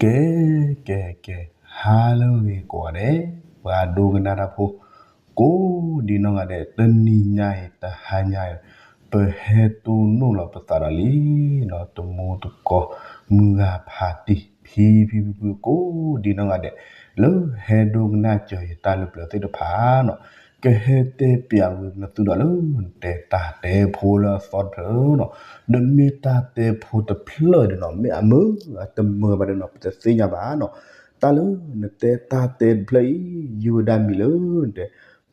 ကဲ ကဲ ကဲ ဟါလၢအဂ့ၤကိးဂၤဒဲး ပှၤဒိကနၣ်တၢ်ဖိ ကိးဒံနီၢ်ဂၤဒဲး တနံၤညါအံၤ တဟါညါအံၤ ပဟဲတိၢ်နီၣ်လီၤပသးဒီးလံ ဒီးတမူတကိး မုၢ်ဂၤဖးတံၢ် ဖံဖံဖုဖု ကိးဒံနီၢ်ဂၤဒဲး လၢဟဲဒိကနၣ်စၢၤယတၢ်လၢပျၢၤသ့ၣ်တဖၣ်နီၤ ကဟဲတဲပျးဝံၤနသုဒီးလၢ နတဲတၢ်တဲဖိလၢအသီတဖျၢၣ်နီၤ, ဒီးမ့ၢ်တၢ်တဲဖိတဖျၢၣ်ဒီးနီၤ မ့ၢ်အမုာ်အတမုာ်ဘၣ်ဒီးနီၤ ပတသ့ၣ်ညါဘၣ်နီၤ, တၢ်လၢနတဲတၢ်တဲတဖျၢၣ်အံၤ ယုၢ်ဝဲဒၣ်မံၤလၢ နတဲ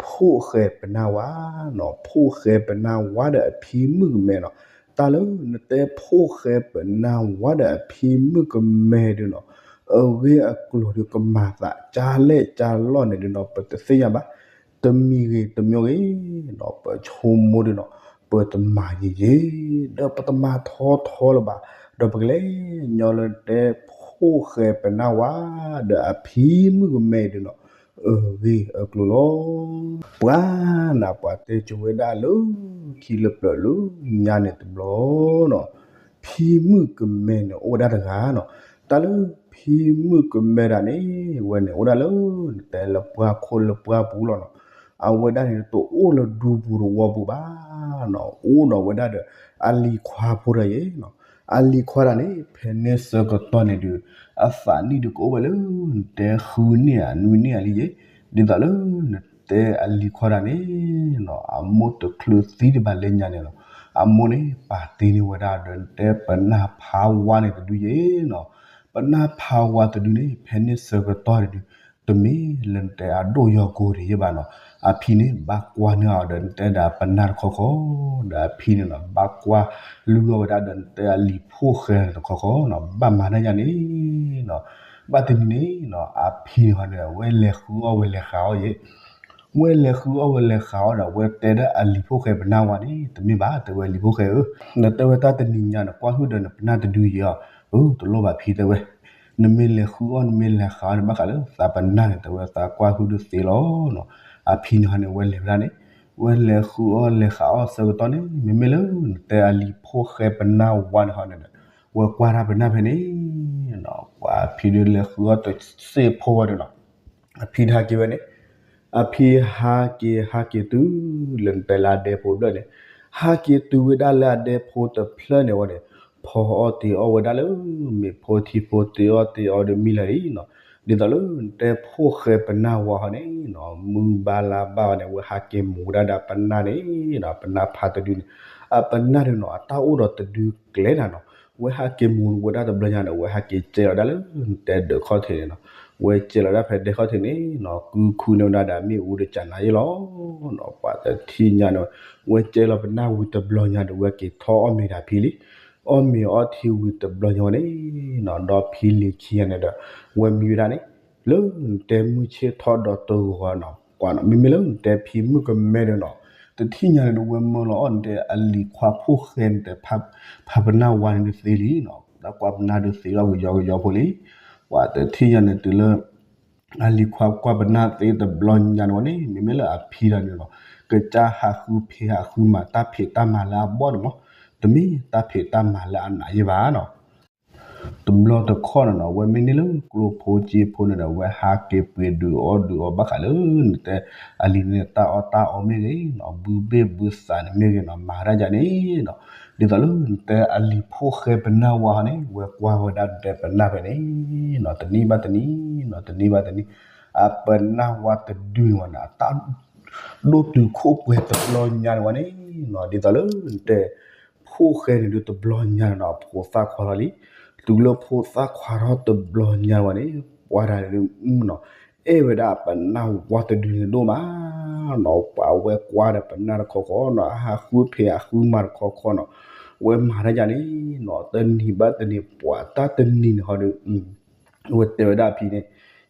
ဖိၣ်ဃဲပနၢ်ဝါနီၤ, ဖိၣ်ဃဲပနၢ်ဝါဒီးအဖံမုၣ်ကမဲနီၤ, တၢ်လၢနတဲဖိၣ်ဃဲပနၢ်ဝါဒီးအဖံမုၣ်ကမဲဒီးနီၤ အဂ့ၢ်အကျိၤဒီးကမၤသး ကၢ်လဲၣ်ကၢ်လီၢ်န့ၣ်ဒီးနီၤ ပတသ့ၣ်ညါဘၣ်, တမံၤဂ့ၤတမံၤဂ့ၤနီၤ ပဆိကမိၣ်ဒီးနီၤ ပတမၤယံာ်ယံာ် ဒီးပတမၤထီထီလၢၤဘၣ်, ဒီးပကလဲၤညီလၢနတဲ ဖိၣ်ဃဲပနၢ်ဝါ ဒီးအဖံမုၣ်ကမဲဒီးနီၤ အဂ့ၢ်အကျိၤလီၤ. ပှၤနၤ ပှၤတဲကၠိဝဲဒၣ်လၢ ခံလၢပျၢၤလၢညါန့ၣ်တဘျီနီၤ ဖံမုၣ်ကမဲန့ၣ်အိၣ်ဝဲဒၣ်တဂၤနီၤ, တၢ်လၢဖံမုၣ်ကမဲဒၣ်န့ၣ် ဝဲန့ၣ်အိၣ်ဒၣ်လၢ နတဲလၢပှၢ်ခိၣ်လၢပှၢ်ပူၤလီၤနီၤ, အဝဲဒၣ်န့ၣ်တအိၣ်လၢဒူပူၤသဝီပူၤဘၣ်နီၤ, အိၣ်ဒီးဝဲဒၣ်ဒီး အလံၤခွါဖိတဂၤယဲနီၤ, အလံၤခွါတဂၤန့ၣ် ဖဲန့ၣ်ဆၢကတီၢ်န့ၣ်ဒီး အသးနံၣ်ဒီးကအိၣ်ဝဲလၢ နတဲဃုနံၣ်ဧါနွံနံၣ်ဧါလံယဲ, ဒ်သိးလၢ နတဲအလံၤခွါတဂၤန့ၣ်နီၤ အမိၢ်တချုးသံတဘၣ်လၢညါန့ၣ်နီၤ, အမိၢ်န့ၣ် ပာ်တ့ၢ်န့ၢ်ဝဲဒၣ်ဒီးနတဲပနၢ်ဖးဝါန့ၣ်တဒုယဲနီၤ, ပနၢ်ဖးဝါတဒုန့ၣ် ဖဲန့ၣ်ဆၢကတီၢ်န့ၣ်ဒီး တမ့ၢ်လၢနတဲအဒိၣ်ယီၤကိၤဒံးယဲဘၣ်နီၤ, အဖံန့ၣ် ဘၣ်ကွၢ်န့ၢ်အီၤဒီးနတဲဒီးပနၢ်တခီခီ, ဒီးအဖံန့ၣ်နီၤ ဘၣ်ကွၢ်လုၢ်အီၣ်ဝဲဒၣ်ဒီးနတဲအလံၤဖိၣ်ဃဲတခီခီနီၤ, ဘၣ်မၤတၢ်ယါန့ၣ်နီၤ, ဘၣ်တနံၤန့ၣ်နီၤ အဖံန့ၣ်ဟီန့ၣ် အဝဲလဲၤဃုအီၣ်ဝဲလဲၤဃးအီၣ်ယဲ ဝဲလဲၤဃုအီၣ်ဝဲလဲၤဃးအီၣ်ဒီး ဝဲတဲဒီးအလံၤဖိၣ်ဃဲပနၢ်ဝါန့ၣ် တမ့ၢ်ဘၣ် တဲဝဲလံၤဖိၣ်ဃဲဧၢ, နတဲဝဲတၢ်တနံၤညါ နကွၢ်ဟုၣ်ဒီးနပနၢ်တဒုယဲအီၤ, အၢ တလိၣ်ဘၣ်ဖံတဲဝဲ, နမ့ၢ်လဲၤဃုအီၣ် နမ့ၢ်လဲၤဃးအီၣ်န့ၣ် ဘၣ်ဃးလၢသးပနၢ်န့ၣ် တဲဝဲသးကွၢ်ဟုၣ်ဒုးသ့လီၤနီၤ, အဖံန့ၣ်ဟီန့ၣ် ဝဲလဲၤဝဲဒၣ်န့ၣ်, ဝဲလဲၤဃုအီၣ်လဲၤဃးအီၣ်ဆၢကတီၢ်န့ၣ် မ့မ့ၢ်လၢနတဲအလံၤဖိၣ်ဃဲပနၢ်ဝါန့ၣ်ဟီန့ၣ်ဒီး ဝဲကွၢ်တၢ်ပနၢ်ဖဲန့ၣ်နီၤ, ပှၤအဖံဒုးလဲၤဃုအီၣ်တစ့ၢ်ဖိဝဲန့ၣ်နီၤ, အဖံတဟဲက့ၤဝဲန့ၣ်, အဖံဟးက့ၤဟးက့ၤတုၤလၢနတဲလၢအဒဲဖိတဖျၢၣ်န့ၣ်, ဟးက့ၤတုၤဝဲဒၣ်လၢအဒဲဖိတဖျၢၣ်န့ၣ်ဝဲန့ၣ်, ဖီအီၣ်တ့ၤအီၣ်ဝဲဒၣ်လၢ မ့ၣ်ဖိထံဖိ တ့ၤအီၣ်တ့ၤအီဒီးမံလၢာ်လံနီၤ, ဒ်သိးလၢနတဲဖိၣ်ဃဲပနၢ်ဝါဟီန့ၣ်နီၤ မုၢ်ဘၣ်လါဘၣ်ဝဲန့ၣ် ဝဲဟးက့ၤမူၤဝဲဒၣ်ဒီးပနၢ်န့ၣ်နီၤ, ပနၢ်ဖးတဒုန့ၣ်, အပနၢ်န့ၣ်နီၤ အတၢ်အိၣ်ဒီးတဒုကျဲနၤနီၤ, ဝဲဟးက့ၤမူၤဝဲဒၣ်တဘျီညါန့ၣ် ဝဲဟးက့ၤကဲလီၤဒၣ်လၢနတဲဒၢးခီၣ်ထံးန့ၣ်နီၤ, ဝဲကဲလီၤဒၣ်ဖဲဒဲခီၣ်ထံးန့ၣ်နီၤ ကုခုန့ၢ်ဝဲဒၣ်ဒီးမ့ၣ်အူဒီးကနၤယဲလီၤနီၤ, ပှၤတထံၣ်ညါန့ၣ်, ဝဲကဲလီၤပနၢ်ဝံၤတဘျီညါဒီး ဝဲက့ၤထီၣ်အီၣ်မ့ၤဒီးဖံလံ, အီၣ်မ့ၤအီထံဝံၤတဘျီညါဝဲန့ၣ်နီၤ ဒီးဖံလံၤခံဂၤန့ၣ်ဒီး ဝဲမံဝဲဒၣ်န့ၣ်, လၢနတဲမုၢ်ဆ့ၣ်ထီၣ်ဒီးတဂီၤနီၤ ကွၢ်နီၤ မ့မ့ၢ်လၢနတဲဖံမုၣ်ကမဲဒီးနီၤ, တထံၣ်ညါန့ၣ်ဒီး ဝဲမၢလီၤအီၣ်နတဲအလံၤခွါဖိၣ်ဃဲန့ၣ်တဲ ဖးပနၢ်ဝါန့ၣ်ဒုးသ့လံနီၤ, တၢ်ကွၢ်ပနၢ်ဒုးသ့လီၤကယီကယီဖိလံ, ပှၤတထံၣ်ညါန့ၣ်တုၤလၢ အလံၤခွါကွၢ်ပနၢ်သ့တဘျီညါန့ၣ်ဝဲန့ၣ် မ့မ့ၢ်လၢအဖံဒီးန့ၣ်နီၤ, ကစၢ်ဟးဃုဖံးဟးဃုမၤတၢ်ဖံးတၢ်မၤလၢအဘီၣ်န့ၣ်မး, တမ့ၢ်တၢ်ဖံးတၢ်မၤလၢအနးယဲဘၣ်နီၤ တဘျီတခီၣ်န့ၣ်နီၤ ဝဲမ့ၢ်န့ၢ်လၢကျိဖိစ့ဖိန့ၣ်ဒီး ဝဲဟးက့ၤပှ့ၤဒုးအီၣ်ဒုးအီဘၣ်ဃးလၢ နတဲအလံၤန့ၣ် တၢ်အီၣ်တၢ်အီမ့ၢ်ဂ့ၤနီၤ ဘုဘ့ၣ်ဘုသးန့ၣ်မ့ၢ်ဂ့ၤနီၤ မၤတၢ်ယါန့ၣ်နီၤ, ဒ်သိးလၢနတဲအလံၤဖိၣ်ဃဲပနၢ်ဝါဟီန့ၣ် ဝဲကွၢ်ဝဲဒၣ်နတဲပနၢ်ဖဲန့ၣ်နီၤ တနံၤဘၣ်တနံၤနီၤ တနံၤဘၣ်တနံၤ, အပနၢ်ဝါတဒုန့ၣ်ဝဲန့ၣ် အတၢ် ဒိၣ်တုာ်ခိၣ်ပှဲၤတဘျီညါန့ၣ်ဝဲန့ၣ်နီၤ ဒ်သိးလၢနတဲ ဖိၣ်ဃဲန့ၣ်ဒုးတဘျီညါန့ၣ်နီၤ ဖိသၣ်ခွါထီၣ်လံ, တုၤလၢဖိသၣ်ခွါထီၣ်တဘျီညါဝဲန့ၣ် ပှၤတဂၤန့ၣ်ဒုးနီၤ အဲၣ်ဝဲဒၣ်ပနၢ်ဝါတဒုန့ၣ်ဒိၣ်မးနီၤ ပှၤဝဲကွၢ်ဒီးပနၢ်တခီခီနီၤ အဟးဃုဖံးဟးဃုမၤတခီခီနီၤ ဝဲမၤတၢ်ယါန့ၣ်နီၤ တနံၤဘၣ်တနံၤ ပှၤတၢ်တနံၤန့ၣ်ဟီဒီး ဝဲတဲဝဲဒၣ်ဖံန့ၣ်,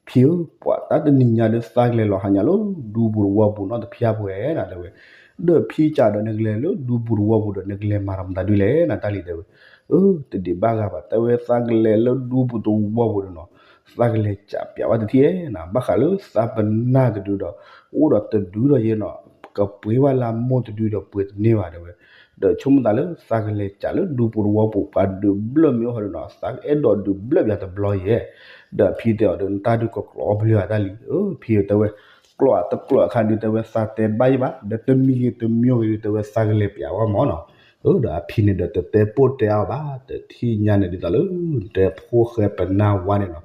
ဖံဧၢ, ပှၤတၢ်တနံၤညါဒီးသးကလဲၤလီၤဟးညါလၢဒူပူၤသဝီပူၤနီတဖျၢၣ်ပှဲၤနၤတဲဝဲ, ဒီးဖံကးဒီးနကလဲၤလၢဒူပူၤသဝီပူၤဒီး နကလဲၤမၤတၢ်မတၤဒုလဲၣ်နတၢ်လံၤတဲဝဲ, အၢ တဒံးဘၣ်ဂၤဘၣ် တဲဝဲသးကလဲၤလၢဒူပူၤသဝီပူၤဒီးနီၤ, သးကလဲၤကးပျးဝဲတထံၣ်ဧဲနၤ ဘၣ်ဃးလၢသးပနၢ်တဒုဒီး အိၣ်ဒီးတဒုဒီးယဲနီၤ, ကပှ့ၤဝဲလၢမိၢ်တဒုဒီးပှ့ၤတန့ၢ်ဘၣ်တဲဝဲ, ဒီးဆိကမိၣ်သးလၢသးကလဲၤကးလၢဒူပူၤတဝီပူၤ ပှၤဒုးဘျၢၣ်မ့ၢ်အိၣ်ဃီဒီးနီၤ သးအဲၣ်ဒိးဒုးဘျၢၣ်ပှၤတဘျီယဲၢ်. ဒီးအဖံတဲအီၤဒီး နတၢ်ဒုးကကျိးဘျၢၣ်အတၢ်လံ. ဖံတဲဝဲ ကျိးအတကျိးအခါဒုးတဲဝဲ သးတဲဘၣ်ယဘၣ် ဒီးတမံၤဂ့ၤတမံၤဂ့ၤဒုးတဲဝဲ သးကလဲၤပျးဝဲမၢ်နီၤ. ဒီးအဖံန့ၣ်ဒီးတတဲပိၢ်တဲအါအီၤဘၣ် တထံၣ်ညါန့ၣ်ဒ်သိးလၢ တဲဖိၣ်ဃဲပနၢ်ဝါန့ၣ်နီၤ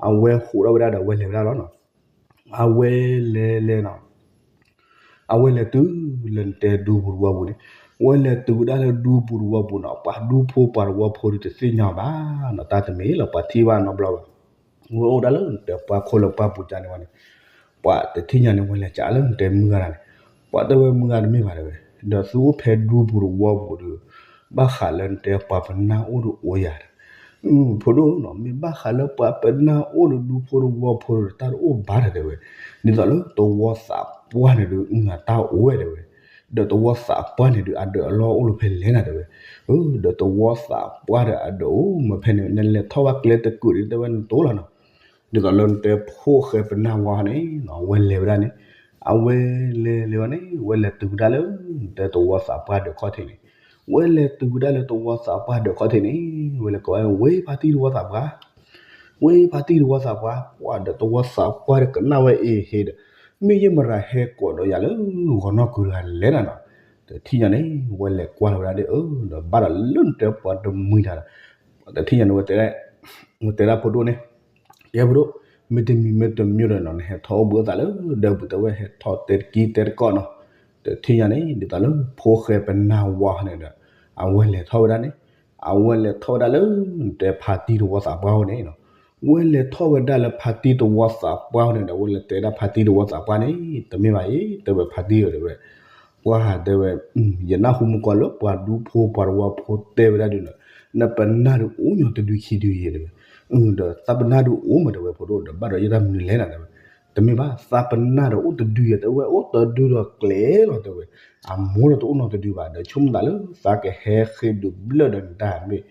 အဝဲဟးထီၣ်ဝဲဒၣ်ဒီးအဝဲလဲၤဝဲဒၣ်လီၤနီၤ. အဝဲလဲၤလဲၤနီၤ အဝဲလဲၤတုၤလၢနတဲဒူပူၤတဝီပူၤန့ၣ် ဝဲလဲၤတုၤဝဲဒၣ်လၢဒူပူၤတဝီပူၤနီၤ ပှၤဒူဖိပှၤတဝီဖိဒုးတသ့ၣ်ညါအီၤဘၣ်နီၤ တၢ်တမ့ၢ်လၢပှၤထံၣ်ဘၣ်နီတဘျီဘၣ်. ဝဲအိၣ်ဒၣ်လၢနတဲပှၤခိၣ်လၢပှၢ်ပူၤကၢ်န့ၣ်ဝဲန့ၣ် ပှၤတထံၣ်ညါန့ၣ် ဝဲလဲၤကးလၢနတဲမုၢ်ဂၤတၢ်န့ၣ် ပှၤတဲဝဲမုၢ်ဂၤတမ့ၢ်ဘၣ်တဲဝဲ ဒီးသုအိၣ်ဖဲဒူပူၤတဝီပူၤဒီး ဘၣ်ဃးလၢနတဲပှၤပနၢ်အိၣ်ဒီးအိၣ်ယၤ ဖိဒိၣ်နီၤ မ့ၢ်ဘၣ်ဃးလၢပှၤပနၢ်အိၣ်ဒီးဒူဖိတဝီဖိဒီးတၢ်တအိၣ်ဘၣ်ဒီးတဲဝဲ, ဒ်သိးလၢတဝီသးပှၢ်န့ၣ်ဒုး အတၢ်အိၣ်ဝဲတဲဝဲ, ဒီးတဝီသးပှၢ်န့ၣ်ဒုး အဒၢးအလီၢ်အိၣ်လၢဖဲလဲၣ်နၤတဲဝဲ, ဒီးတဝီသးပှၢ်ဒီးအဒၢးအိၣ်မ့ၢ်ဖဲန့ၣ် နလဲၤထီၣ်ဘၣ်ကျဲတကုာ်ဒီးတဲဝဲနတိၢ်လီၤနီၤ, ဒ်သိးလၢနတဲဖိၣ်ဃဲပနၢ်ဝါန့ၣ် ဝဲလဲၤဝဲဒၣ်န့ၣ်, အဝဲလဲၤလဲၤဝဲန့ၣ် ဝဲလဲၤတုၤဝဲဒၣ်လၢ နတဲတဝီသးပှၢ်ဒၢးခီၣ်ထံးန့ၣ် ဝဲလဲၤတုၤဝဲဒၣ်လၢတဝီသးပှၢ်ဒၢးခီၣ်ထံးန့ၣ် ဝဲလဲၤကိးဝဲ ဝဲဖါတံၢ်တဝီသးပှၢ်, ဝဲဖါတံၢ်တဝီသးပှၢ်, ပှၤဒီးတဝီသးပှၢ်ဒီးကနၣ်ဝဲအ့ဟ့ဒီး, မ့ၢ်ယဲမတၤဟဲကိးဒီးယၤလၢဂီၤနီၢ်ကုၤတဂၤလဲၣ်နၤနီၤ, တထံၣ်ညါန့ၣ် ဝဲလဲၤကွၢ်လီၤဝဲဒၣ်ဒီး အၢ ဒီးဘၣ်ဒီးလၢနတဲပှၤတမှံၤတၢ်ဒီး, တထံၣ်ညါန့ၣ် ဝဲတဲဒၣ်ဖိဒိၣ်န့ၣ်, ကဲဖိဒိၣ်, မ့တမံၤမ့တမံၤဒီးနီၤ နဟဲထီၣ်အိၣ်ဘှံးအသးလၢဒၢးပူၤတဲဝဲဟဲထီၣ်တဲတကံတဲတကီၢ်နီၤ, တထံၣ်ညါန့ၣ် ဒ်သိးလၢဖိၣ်ဃဲပနၢ်ဝါန့ၣ်ဒီး, အဝဲလဲၤထီၣ်ဝဲဒၣ်န့ၣ်, အဝဲလဲၤထီၣ်ဝဲဒၣ်လၢ နတဲဖါတံၢ်တဝီသးပှၢ်အအိၣ်န့ၣ်နီၤ, ဝဲလဲၤထီၣ်ဝဲဒၣ်လၢဖါတံၢ်တဝီသးပှၢ်အအိၣ်န့ၣ်ဒီး ဝဲလဲၤတဲဒၣ်ဖါတံၢ်တဝီသးပှၢ်န့ၣ် တမ့ၢ်ဘၣ်အံၤ တဲဝဲဖါတံၢ်ဧၢတဲဝဲ, ပှၤတဲဝဲ, ယနၢ်ဟူမုၢ်ကီၢ်လၢပှၤဒူဖိပှၤတဝီဖိတဲဝဲဒၣ်ဒုးနီၤ, နပနၢ်ဒုးအိၣ်ညီတဒုခံဒုယဲၢ်တဲဝဲ, ဒီးသးပနၢ်ဒုးအိၣ်မးတဲဝဲဖိဒိၣ်ဒီး ဘၣ်ဒီးယတၢ်မနုၤလဲၣ်နၤတဲဝဲ, တမ့ၢ်ဘၣ် သးပနၢ်ဒီးအိၣ်တဒုယဲၢ်တဲဝဲ အိၣ်တဒုဒီးကျဲလီၤတဲဝဲ, အမိၢ်ဒီးတအိၣ်နီတဒုဘၣ် ဒီးဆိကမိၣ်သးလၢ သးကဟဲဃ့ဒုးဘျၢၣ်ဒီးနတၢ်မ့ၢ်,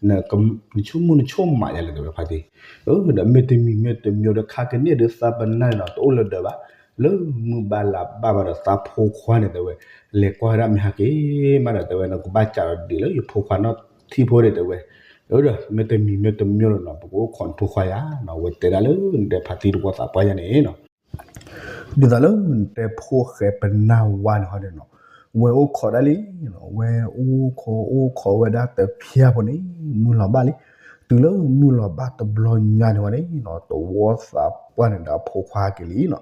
နဆိကမိၣ်နဆိကမးယၤလဲၣ်တဲဝဲဖါတံၢ်, ဒီးမ့တမံၤမ့တမံၤဒီးခါကန့ၢ်ဒီးသးပနၢ်န့ၣ်နီၤ တအိၣ်လၢဒၢးဘၣ်, လၢမုၢ်ဘၣ်လါဘၣ်ဘၣ်ဒီးသးဖိခွါန့ၣ်တဲဝဲ, လဲၤကွၢ်ဝဲဒၣ်မ့ၢ်ဟဲက့ၤမးဒီးတဲဝဲ နကဘၣ်ကးဒီးဒုးလၢယဖိခွါနီၢ်ထံဖိန့ၣ်တဲဝဲ, ဒီးမ့တမံၤမ့တမံၤဒီးနီၤ ပကအိၣ်ခိးနဖိခွါယၤနီၤ ဝဲတဲဒၣ်လၢနတဲဖါတံၢ်တဝီသးပှၢ်ယၤန့ၣ်နီၤ ဒ်သိးလၢနတဲဖိၣ်ဃဲပနၢ်ဝါန့ၣ်ဟီန့ၣ်နီၤ, ဝဲအိၣ်ခိးဒၣ်လံ, ဝဲအိၣ်ခိးအိၣ်ခိးဝဲဒၣ်တဖၠၣ်ဖိန့ၣ်, မုၢ်လီၤဘၣ်လံ, တုၤလၢမုၢ်လီၤဘၣ်တဘျီညါန့ၣ်ဝဲန့ၣ်နီၤ တဝီသးပှၢ်န့ၣ်ဒီးအဖိခွါဟဲက့ၤလံနီၤ,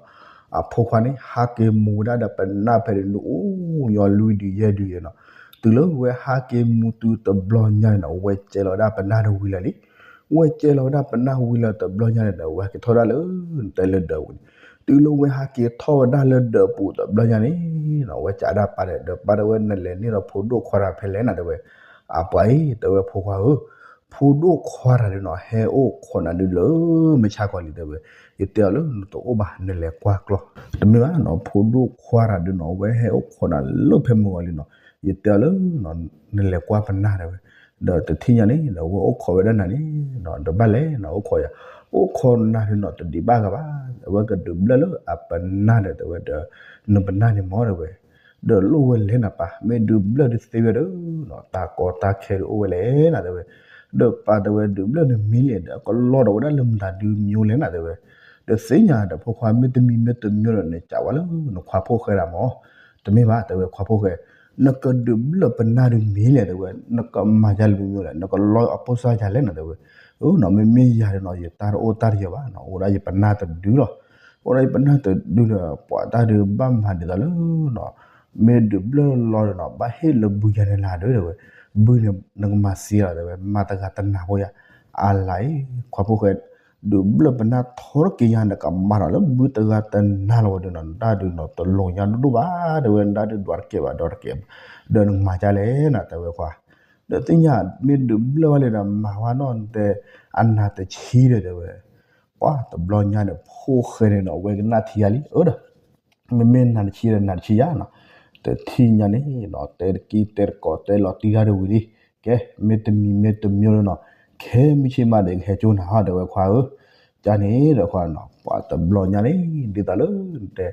အဖိခွါန့ၣ် ဟးက့ၤမူဝဲဒၣ်ဒီးပနၢ်ဖဲန့ၣ်ဒုးအိၣ်ညီလွံၢ်ဒုးယဲၢ်ဒုးယဲၢ်နီၤ, တုၤလၢဝဲဟးက့ၤမူတုၤတဘျီညါန့ၣ်နီၤ ဝဲကဲလီၤဝဲဒၣ်ပနၢ်တဝံၤလၢာ်လံ ဝဲကဲလီၤဝဲဒၣ်ပနၢ်ဝံၤလၢာ်တဘျီညါန့ၣ်ဒီး ဝဲဟဲက့ၤထီၣ်ဒၣ်လၢ နတဲလၢဒၢးပူၤန့ၣ်, တုၤလၢဝဲဟဲက့ၤထီၣ်ဝဲဒၣ်လၢဒၢးပူၤတဘျီညါန့ၣ်နီၤ ဝဲကးဒၣ်ပၢ်ဒီး ပၢ်တဲဝဲ နလဲၤန့ၢ်ဒီးဖိဒိၣ်ခွါတဂၤဖဲလဲၣ်နၤတဲဝဲ, အပှၤအံၤတဲဝဲဖိခွါဧၢ, ဖိဒိၣ်ခွါတဂၤဒုးနီၤ ဟဲအိၣ်ခိးနၤဒုးလၢမုၢ်ဆါခီလံတဲဝဲ, ယတဲအီၤလၢနတအိၣ်ဘၣ် နလဲၤကွၢ်ကျီၢ်, တမ့ၢ်ဘၣ်နီၤ ဖိဒိၣ်ခွါတဂၤဒုးနီၤ ဝဲဟဲအိၣ်ခိးနၤလၢဖဲမုၢ်ဂီၤလံနီၤ, ယတဲအီၤလၢ နလဲၤကွၢ်ပနၢ်တဲဝဲ, ဒီးတထံၣ်ညါန့ၣ်ဒီး ဝဲအိၣ်ခိးဝဲဒၣ်နၤန့ၣ်နီၤ တဘၣ်လဲၣ်နီၤ အိၣ်ခိးယၤ, အိၣ်ခိးနၤဒုးနီၤ တဒံးဘၣ်ဂၤဘၣ်, အဝဲကဒုးဘျၢၣ်လၢအပနၢ်ဒီးတဲဝဲဒီး, နပနၢ်န့ၣ်မၢတဲဝဲ, ဒီးလိၣ်ဝဲလဲၣ်နၤပၢ် မ့ၢ်ဒုးဘျၢၣ်ဒုးသ့ဝဲဒီးနီၤ တၢ်ကီတၢ်ခဲဒုးအိၣ်ဝဲလဲၣ်နၤတဲဝဲ, ဒီးပၢ်တဲဝဲ ဒုးဘျၢၣ်နမံၤလဲၣ်ဒီး အကလီဒီးဝဲဒၣ်လၢမတၤဒုးမံၤလဲၣ်နၤတဲဝဲ, ဒီးသ့ၣ်ညါဒီးဖိခွါ မ့တမံၤမ့တမံၤဒီး နကးဝဲလၢနခွါဖိၣ်ဃဲဒၣ်မၢ တမ့ၢ်ဘၣ် တဲဝဲခွါဖိၣ်ဃဲ, နကဒုးဘျၢၣ်ပနၢ်ဒုးမံၤလဲၣ်တဲဝဲ, နကမၤယၤလၢမံၤလဲၣ် နကလီအပိၢ်စၢ်ယၤလဲၣ်နၤတဲဝဲ, အၢနီၤ မ့မ့ၢ်ယၤဒီးနီၤ ယတၢ်တအိၣ်တၢ်တယၢၤဘၣ်နီၤ အိၣ်ဒၣ်ယပနၢ်တဒုလီၤ, အိၣ်ဒၣ်ယပနၢ်တဒုဒီး ပှၤတၢ်ဒုးဘၣ်မၤဒ်သိးလၢနီၤ, မ့ၢ်ဒုးဘျၢၣ်လီၤဒီးနီၤ ဘၣ်ဟ့ၣ်လၢဘုယၤန့ၣ်လၢဒုးတဲဝဲ, ဘုန့ၣ် နကမၤသံလီၤတဲဝဲ မၤတဂၤတနၢ်ဖိယၤ, အလါအံၤ ခွါဖိၣ်ဃဲ ဒုးဘျၢၣ်ပနၢ်ထီတက့ၢ်ညါ နကမၤထီၣ်လၢဘုတဂၤတနၢ်လီၤဝဲဒုးနီၤ နတၢ်ဒုးနီၤ တလိၤညါဒိၣ်ဒိၣ်ဘၣ် တဲဝဲ နတၢ်ဒုးဒွးတကဲးဘၣ်ဒီးတကဲးဘၣ် ဒီးနကမၤဒ်လဲၣ်နၤ တဲဝဲခွါ, ဒီးသ့ၣ်ညါ မ့ၢ်ဒုးဘျၢၣ်ဝဲလံဒီး မၤဝဲနီၢ်တဲ အနၢ်တဆံဒီး တဲဝဲ, ပှၤတဘျီညါန့ၣ် ဖိၣ်ဃဲန့ၣ်နီၤ ဝဲကနၣ်ထံယၤလံ အၢဒီး မ့မ့ၢ်နၢ်တဆံဒီးနၢ်တဆံယၤနီၤ, တထံၣ်ညါန့ၣ်နီၤ တဲတကံတဲတကိးတဲလီၤတံၢ်တၢ်တဝံၤလံ, ကဲ မ့တမံၤမ့တမံၤလၢနီၤ, ခဲမုၢ်ဆ့ၣ်မးဒီး ကဟဲကၠိနၤဟီ တဲဝဲခွါဧၢ, ကန့ၣ်ဒီးခွါနီၤ ပှၤတဘျီညါန့ၣ် ဒ်သိးလၢနတဲ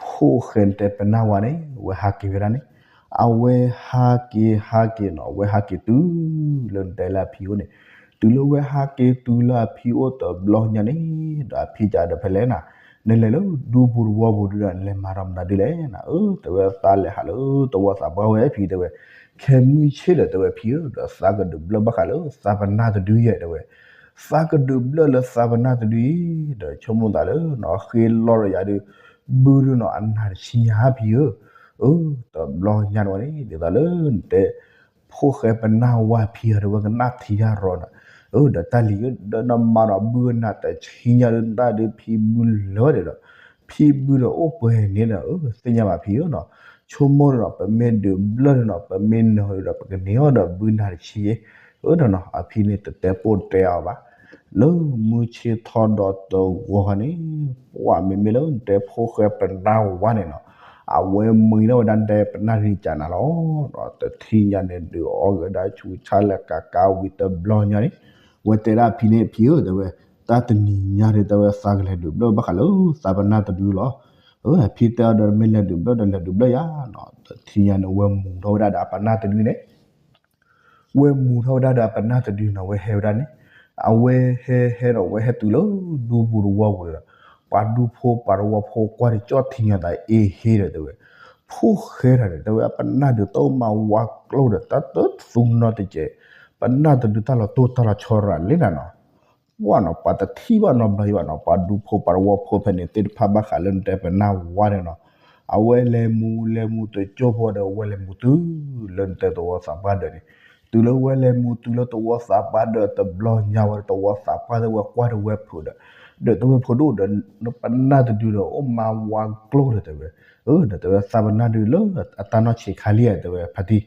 ဖိၣ်ဃဲနတဲပနၢ်ဝါန့ၣ် ဝဲဟးက့ၤဝဲဒၣ်န့ၣ်, အဝဲဟးက့ၤဟးက့ၤနီၤ အဝဲဟးက့ၤတုၤလၢနတဲလၢအဖံအိၣ်န့ၣ်, တုၤလၢဝဲဟးက့ၤတုၤလၢအဖံအိၣ်တဘျီညါန့ၣ်, ဒီးအဖံကဒီးဖဲလဲၣ်နၤ, နလဲၤလၢဒူပူၤတဝီပူၤဒုဒီး နလဲၤမၤဒီးမနုၤဒ်လဲၣ်နၤ, အၢ တဲဝဲသးလဲၤဟးလၢတဝီသးပှၢ်ဝဲဖံတဲဝဲ, ခဲမုၢ်ဆ့ၣ်ဒီးတဲဝဲဖံဧၢ ဒီးသးကဒုးဘျၢၣ်ဘၣ်ဃးလၢသးပနၢ်တဒုယဲၢ်တဲဝဲ, သးကဒုးဘျၢၣ်လၢသးပနၢ်တဒုအံၤ, ဒီးဆိကမိၣ်သးလၢနီၤ ဃ့လီၤဒီးယၤဒုး ဘုဒုနီၤ အနၢ်တဆံညါဖံဧၢ, အၢ တဘျီညါန့ၣ်ဝဲန့ၣ် ဒ်သိးလၢနတဲ ဖိၣ်ဃဲပနၢ်ဝါဖံဧၢ တဲဝဲကနၣ်ထံယါရီၤနီၤ, အၢ ဒီးတၢ်လံၤဧၢ ဒီးနမၤနီၤ ဘုအနၢ်တဆံညါဒုး နတၢ်ဒုးဖံဘုလၢာ်ဝဲဒၣ်ဒီး, ဖံဘုဒီးအိၣ်ပှဲၤန့ၣ်ဒီး အၢ သ့ၣ်ညါဘၣ်ဖံဧၢနီၤ, ဆိကမိၣ်ဒီးနီၤ ပမ့ၢ်ဒုးဘျၢၣ်န့ၣ်နီၤ ပမ့ၢ်နၢၤဒီး ပကန့ၢ်အီၤဒီးဘုနၢ်တဆံ, အၢ ဒီးနီၤ အဖံန့ၣ်တတဲပိၢ်တဲအီၤဘၣ် လၢမုၢ်ဆ့ၣ်ထီၣ်ဒီးတဂီၤန့ၣ်, ပှၤမ့မ့ၢ်လၢနတဲဖိၣ်ဃဲပနၢ်ဝါန့ၣ်နီၤ, အဝဲမှံထီၣ်ဝဲဒၣ်နတဲပနၢ်တဒုကနၤလီၤ, ဒီးတထံၣ်ညါန့ၣ်ဒုးအီၣ်က့ၤဝဲဒၣ်ဆူၣ်ဆါလဲၤကးကးဝံၤတဘျီညါန့ၣ်, ဝဲတဲဒၣ်ဖံန့ၣ် ဖံဧၢ တဲဝဲ, တၢ်တနံၤညါဒီး တဲဝဲသးကလဲၤဒုးဘျၢၣ်ဘၣ်ဃးလၢသးပနၢ်တဒုလီၤ, အၢ ဖံတဲအီၤဒီးမ့ၢ်လဲၤဒုးဘျၢၣ်ဒီးလဲၤဒုးဘျၢၣ်ယါနီၤ, တထံၣ်ညါန့ၣ် ဝဲမူၤထီၣ်ဝဲဒၣ်ဒီးအပနၢ်တဒုန့ၣ် ဝဲမူၤထီၣ်ဝဲဒၣ်ဒီးအပနၢ်တဒုနီၤ ဝဲဟဲဝဲဒၣ်န့ၣ်, အဝဲဟဲဟဲဒီးဝဲဟဲတုၤလၢဒူပူၤတဝီပူၤဒီး, ပှၤဒူဖိပှၤတဝီဖိကွၢ်ဒီးကၠီၣ်ထံညါသးအ့ဟ့ဒီးတဲဝဲ, ဖိၣ်ဃဲတၢ်န့ၣ် တဲဝဲအပနၢ်ဒုးတအိၣ်မၤဝါကျိဒီး တၢ်တသူနီတကဲး, ပနၢ်တဒုတၢ်လီၤတိၢ်တၢ်လီၤဆီရၤလံနၤနီၤ ပှၤနီၤ ပှၤတထံၣ်ဘၣ်နီတဘျီဘၣ်နီၤ, ပှၤဒူဖိပှၤတဝီဖိဖဲန့ၣ်သ့ၣ်တဖၣ်ဘၣ်ဃးလၢနတဲပနၢ်ဝါန့ၣ်နီၤ, အဝဲလဲၤမူၤလဲၤမူၤတကၠိဖိဒီး အဝဲလဲၤမူၤတုၤလၢနတဲသဝီသးပှၢ်ဒၢးန့ၣ်, တုၤလၢဝဲလဲၤမူၤတုၤလၢသဝီသးပှၢ်ဒၢးတဘျီညါဝဲဒီး သဝီသးပှၢ်သ့ၣ်ဝဲကွၢ်ဒီးဝဲဖုးဒီး, ဒီးတဲဝဲဖိဒိၣ်ဒီး နပနၢ်တဒုဒီး အိၣ်မၤဝါကျိဒီးတဲဝဲ, အၢ ဒီးတဲဝဲသးပနၢ်ဒုလၢအတၢ်နီၢ်ဆံးခါလံဧါ တဲဝဲဖါတံၢ်,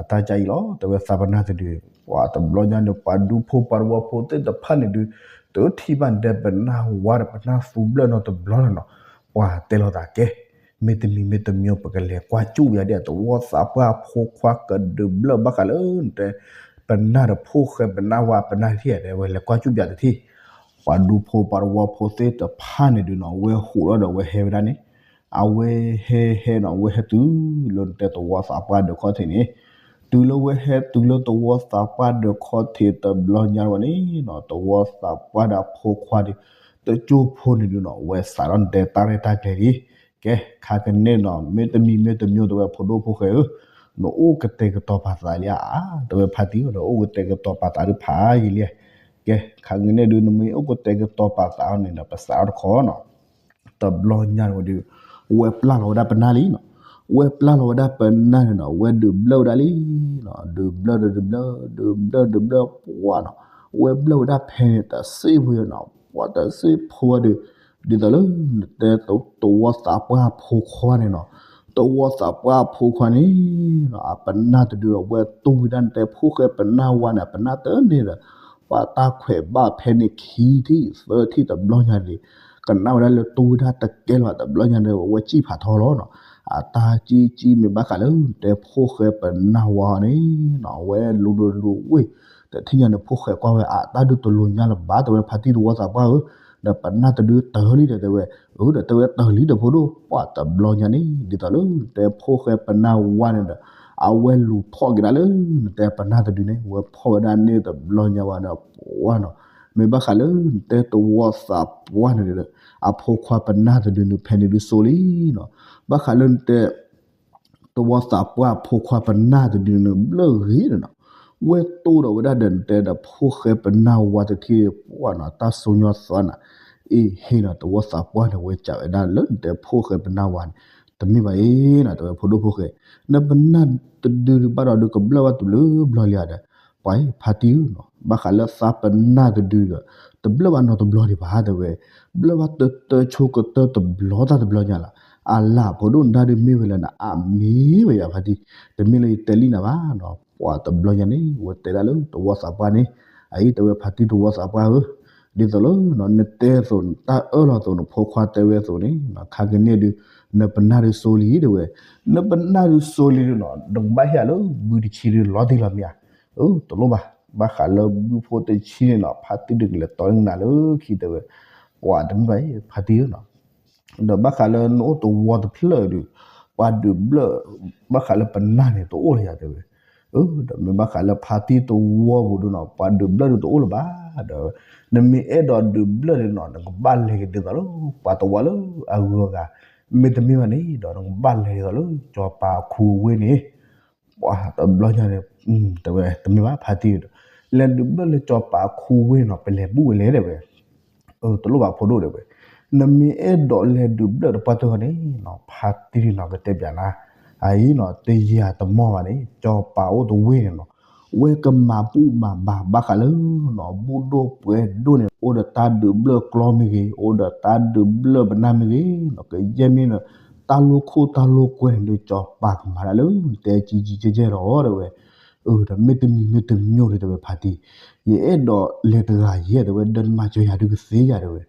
အတၢ်ကၢ်အံၤလီၤ တဲဝဲသးပနၢ်တဒု, ပှၤတဘျီညါန့ၣ် ပှၤဒူဖိပှၤတဝီဖိသ့ၣ်တဖၣ်န့ၣ်ဒုး, တထံၣ်ဘၣ်နတဲပနၢ်ဝါဒီးပနၢ်သူဘျၢၣ်နီတဘျီလီၤနီၤ, ပှၤတဲလိာ်သးကဲ, မ့တမံၤမ့တမံၤ ပကလဲၤကွၢ်ကၠူၣ်ဝဲဒၣ်ဒီး သဝီသးပှၢ်အဖိခွါကဒုးဘျၢၣ်ဘၣ်ဃးလၢနတဲ ပနၢ်ဒီးဖိၣ်ဃဲပနၢ်ဝါပနၢ်တထံၣ်ဧါ တဲဝဲလဲၤကွၢ်ကၠူၣ်ပၠးတထံၣ်, ပှၤဒူဖိပှၤတဝီဖိသ့ၣ်တဖၣ်န့ၣ်ဒုးနီၤ ဝဲဟူးထီၣ်ဒီးဝဲဟဲဝဲဒၣ်န့ၣ်, အဝဲဟဲဟဲနီၤ ဝဲဟဲတုၤလၢနတဲသဝီသးပှၢ်ဒၢးခီၣ်ထံးန့ၣ်, တုၤလၢဝဲဟဲတုၤလၢသဝီသးပှၢ်ဒၢးခီၣ်ထံးတဘျီညါဝဲန့ၣ်နီၤ သဝီသးပှၢ်ဒီးအဖိခွါဒီး တကၠိဖိန့ၣ်ဒုးနီၤ ဝဲစးထီၣ်နတဲတၢ်ရဲၣ်တၢ်ကျဲၤလံ, ကဲ ခါကန့ၣ်နီၤ မ့တမံၤမ့တမံၤ တဲဝဲဖိဒိၣ်ဖိၣ်ဃဲဧၢ, နအိၣ်ကတဲာ်ကတီၤပာ်သးလံဧါ, တဲဝဲဖါတံၢ်ဧၢ ဒီးအိၣ်ကတဲာ်ကတီၤပာ်သးဒုးဖးယံာ်လံ, ကဲ ခါကန့ၣ်ဒုး နမ့ၢ်အိၣ်ကတဲာ်ကတီၤပာ်သးအီၤန့ၣ်ဒီး ပစးထီၣ်တခီနီၤ တဘျီညါန့ၣ်ဝဲဒုး, ဝဲပျၢ်လီၤဝဲဒၣ်ပနၢ်လံနီၤ, ဝဲပျၢ်လီၤဝဲဒၣ်ပနၢ်န့ၣ်နီၤ ဝဲဒုးဘျၢၣ်ဝဲဒၣ်လံနီၤ, ဒုးဘျၢၣ်ဒီးဒုးဘျၢၣ် ဒုးဘျၢၣ်ဒုးဘျၢၣ်ပှၢ်နီၤ, ဝဲဘျၢၣ်ဝဲဒၣ်ဖဲန့ၣ် တစ့ဖိနီၤ ပှၤတစ့ဖိဝဲဒုး, ဒ်သိးလၢနတဲသဝီသးပှၢ်အဖိခွါန့ၣ်နီၤ, သဝီသးပှၢ်အဖိခွါန့ၣ်နီၤ အပနၢ်တဒုဒီး ဝဲတူၢ်ဝဲဒၣ်နတဲဖိၣ်ဃဲပနၢ်ဝါန့ၣ် အပနၢ်တန့ၢ်ဒီး ပှၤတၢ်ခွဲးဘၣ်ဖဲန့ၣ်ခံထံၣ်သၢထံၣ်တဘျီညါန့ၣ်, ကနၣ်ဝဲဒၣ်လၢတူၢ်ဝဲဒၣ်တကဲလၢၤဘၣ်တဘျီညါန့ၣ် ဝဲစံၣ်ဖးထီလီၤနီၤ, အတၢ်ကံကံမ့ၢ်ဘၣ်ဃးလၢနတဲဖိၣ်ဃဲပနၢ်ဝါန့ၣ်နီၤ ဝဲလူၤဒိလူၤဝ့ၢ်, တထံၣ်ညါန့ၣ် ဖိၣ်ဃဲကွၢ်ဝဲအတၢ်ဒုးတလိၤညါလၢၤဘၣ် တဲဝဲဖါတံၢ်သဝီသးပှၢ်ဧၢ, ဒီးပနၢ်တဒုတၢၢ်လံဒီးတဲဝဲ, အၢ ဒီးတဲဝဲတၢၢ်လံဒီးဖိဒိၣ် ပှၢ်တဘျီညါန့ၣ် ဒ်သိးလၢနတဲဖိၣ်ဃဲပနၢ်ဝါန့ၣ်ဒီး အဝဲလူၤဖီၣ်က့ၤဒၣ်လၢနတဲပနၢ်တဒုန့ၣ် ဝဲဖီၣ်ဝဲဒၣ်န့ၣ်တဘျီညါဝဲဒီးပှၢ်နီၤ, မ့ၢ်ဘၣ်ဃးလၢနတဲသဝီသးပှၢ်န့ၣ်ဒီး အဖိခွါပနၢ်တဒုန့ၣ်ဖဲန့ၣ်ဒုးစိၤလံနီၤ, ဘၣ်ဃးလၢနတဲ သဝီသးပှၢ်အဖိခွါပနၢ်တဒုန့ၣ် ဘျၢၣ်ဂ့ၤဒီးနီၤ, ဝဲတိၢ်ဒီးဝဲဒၣ်ဒီးနတဲဒီးဖိၣ်ဃဲပနၢ်ဝါတထံၣ်ပှၢ်နီၤ တၢ်စိညီသွါနၤ, အ့ဟ့နီၤ သဝီသးပှၢ်န့ၣ် ဝဲစံးဝဲဒၣ်လၢနတဲဖိၣ်ဃဲပနၢ်ဝါန့ၣ်, တမ့ၢ်ဘၣ်အံၤနီၤ တဲဝဲဖိဒိၣ်ဖိၣ်ဃဲ, နပနၢ်တဒုဘၣ်ဒီးဒုးကဘျၢၣ်ဘၣ်တုၤလၢဘျီလံဧါဒီး, ပှၤအံၤဖါတံၢ်ဧၢနီၤ ဘၣ်ဃးလၢသးပနၢ်တဒုဒီး တဘျၢၣ်ဘၣ်နီတဘျီဒံးဘၣ် တဲဝဲ, ဘျၢၣ်ဘၣ်တတၢဆိကတၢတဘျီတၢ်တဘျီညါလီၤ, အလၢ်ဖိဒိၣ်နဒါဒုးမ့ၢ်ဝဲလၢန အမ့ၢ်ဝဲယၤဖါတံၢ်, တမ့ၢ်လၢယတဲလံနၤဘၣ်နီၤ, ပှၤတဘျီညါန့ၣ် ဝဲတဲဒၣ်လၢသဝီသးပှၢ်န့ၣ်, အအံၤတဲဝဲဖါတံၢ်သဝီသးပှၢ်ဧၢ, ဒ်သိးလၢ နတဲအသိး တၢ်အၢၣ်လီၤအသိး နဖိခွါတဲဝဲအသိးန့ၣ် ခါကန့ၣ်ဒုး နပနၢ်ဒုးစိၤလံတဲဝဲ, နပနၢ်ဒုးစိၤလံဒုးနီၤ နကဘၣ်ဟ့ၣ်လၢဘုတဆံဒုးလီၤတံၢ်လီၤမ့ၢ်ဧါ, အၢ တလိၣ်ဘၣ်, ဘၣ်ဃးလၢဘုဖိတဆံန့ၣ်နီၤ ဖါတံၢ်ဒုးကလဲၤတီနၤလၢခံတဲဝဲ, ပှၤတမ့ၢ်ဘၣ်အံၤ ဖါတံၢ်ဧၢနီၤ ဒီးဘၣ်ဃးလၢနအိၣ်သဝီတဖျၢၣ်ဒုး, ပှၤ ပှၤဒုးဘျၢၣ် ဘၣ်ဃးလၢပနၢ်န့ၣ်တအိၣ်လၢၤယၤတဲဝဲ, ဒီးမ့ၢ်ဘၣ်ဃးလၢဖါတံၢ်တဝီပူၤဒုးနီၤ ပှၤဒုးဘျၢၣ်ဒုးတအိၣ်လၢၤဘၣ်ဒီး နမ့ၢ်အဲၣ်ဒိးဒုးဘျၢၣ်ဒုးနီၤ နကဘၣ်လဲၤက့ၤဒ်သိးလၢ ပှၤတဝီလၢအဂုၤအဂၤ, မ့တမ့ၢ်ဘၣ်န့ၣ်ဒီး နကဘၣ်လဲၤဒ်သိးလၢ ကၠီၤပၤခူဝ့ၢ်န့ၣ် ပှၤတဘျီညါန့ၣ် တဲဝဲတမ့ၢ်ဘၣ်ဖါတံၢ်ဒီး လဲၤဒုးဘျၢၣ်လၢကၠီၤပၤခူဝ့ၢ်နီၤ ပလဲၤဘူၣ်ဝဲလဲၣ်တဲဝဲ, တလိၣ်ဘၣ်ဖိဒိၣ်တဲဝဲ, နမ့ၢ်အဲၣ်ဒိးလဲၤဒုးဘျၢၣ်တပှၢ်တၢၢ်န့ၣ်နီၤ ဖါတံၢ်နီၤ ကတဲပၠးနၤ, အအံၤနီၤ တယၤတမီၢ်ဘၣ်န့ၣ် ကၠီၤပၤအိၣ်တဝ့ၢ်န့ၣ်နီၤ ဝဲကမၤဘူၣ်မၤဘါဘၣ်ဃးလၢနီၤ ဘူၣ်ဒိၣ်ပှဲၤဒိၣ်န့ၣ် အိၣ်ဒီးတၢ်ဒုးဘျၢၣ်ကျီမ့ၢ်ဂ့ၤ အိၣ်ဒီးတၢ်ဒုးဘျၢၣ်ပနၢ်မ့ၢ်ဂ့ၤနီၤ ကယဲၢ်မ့ၢ်နီၤ တၢ်လိၣ်ခိၣ်တၢ်လိၣ်ကွဲန့ၣ်ဒီး ကၠီၤပၤကမၤတၢ်လၢ တဲကံကံကဲကဲလီၤတဲဝဲ, ဒီးမ့တမံၤမ့တမံၤညိၣ်ဒီးတဲဝဲဖါတံၢ်, ယအဲၣ်ဒိးလဲၤတဂၤယဲၢ်တဲဝဲ ဒီးနမၤစၢၤယၤဒုးကသ့ယၤတဲဝဲ,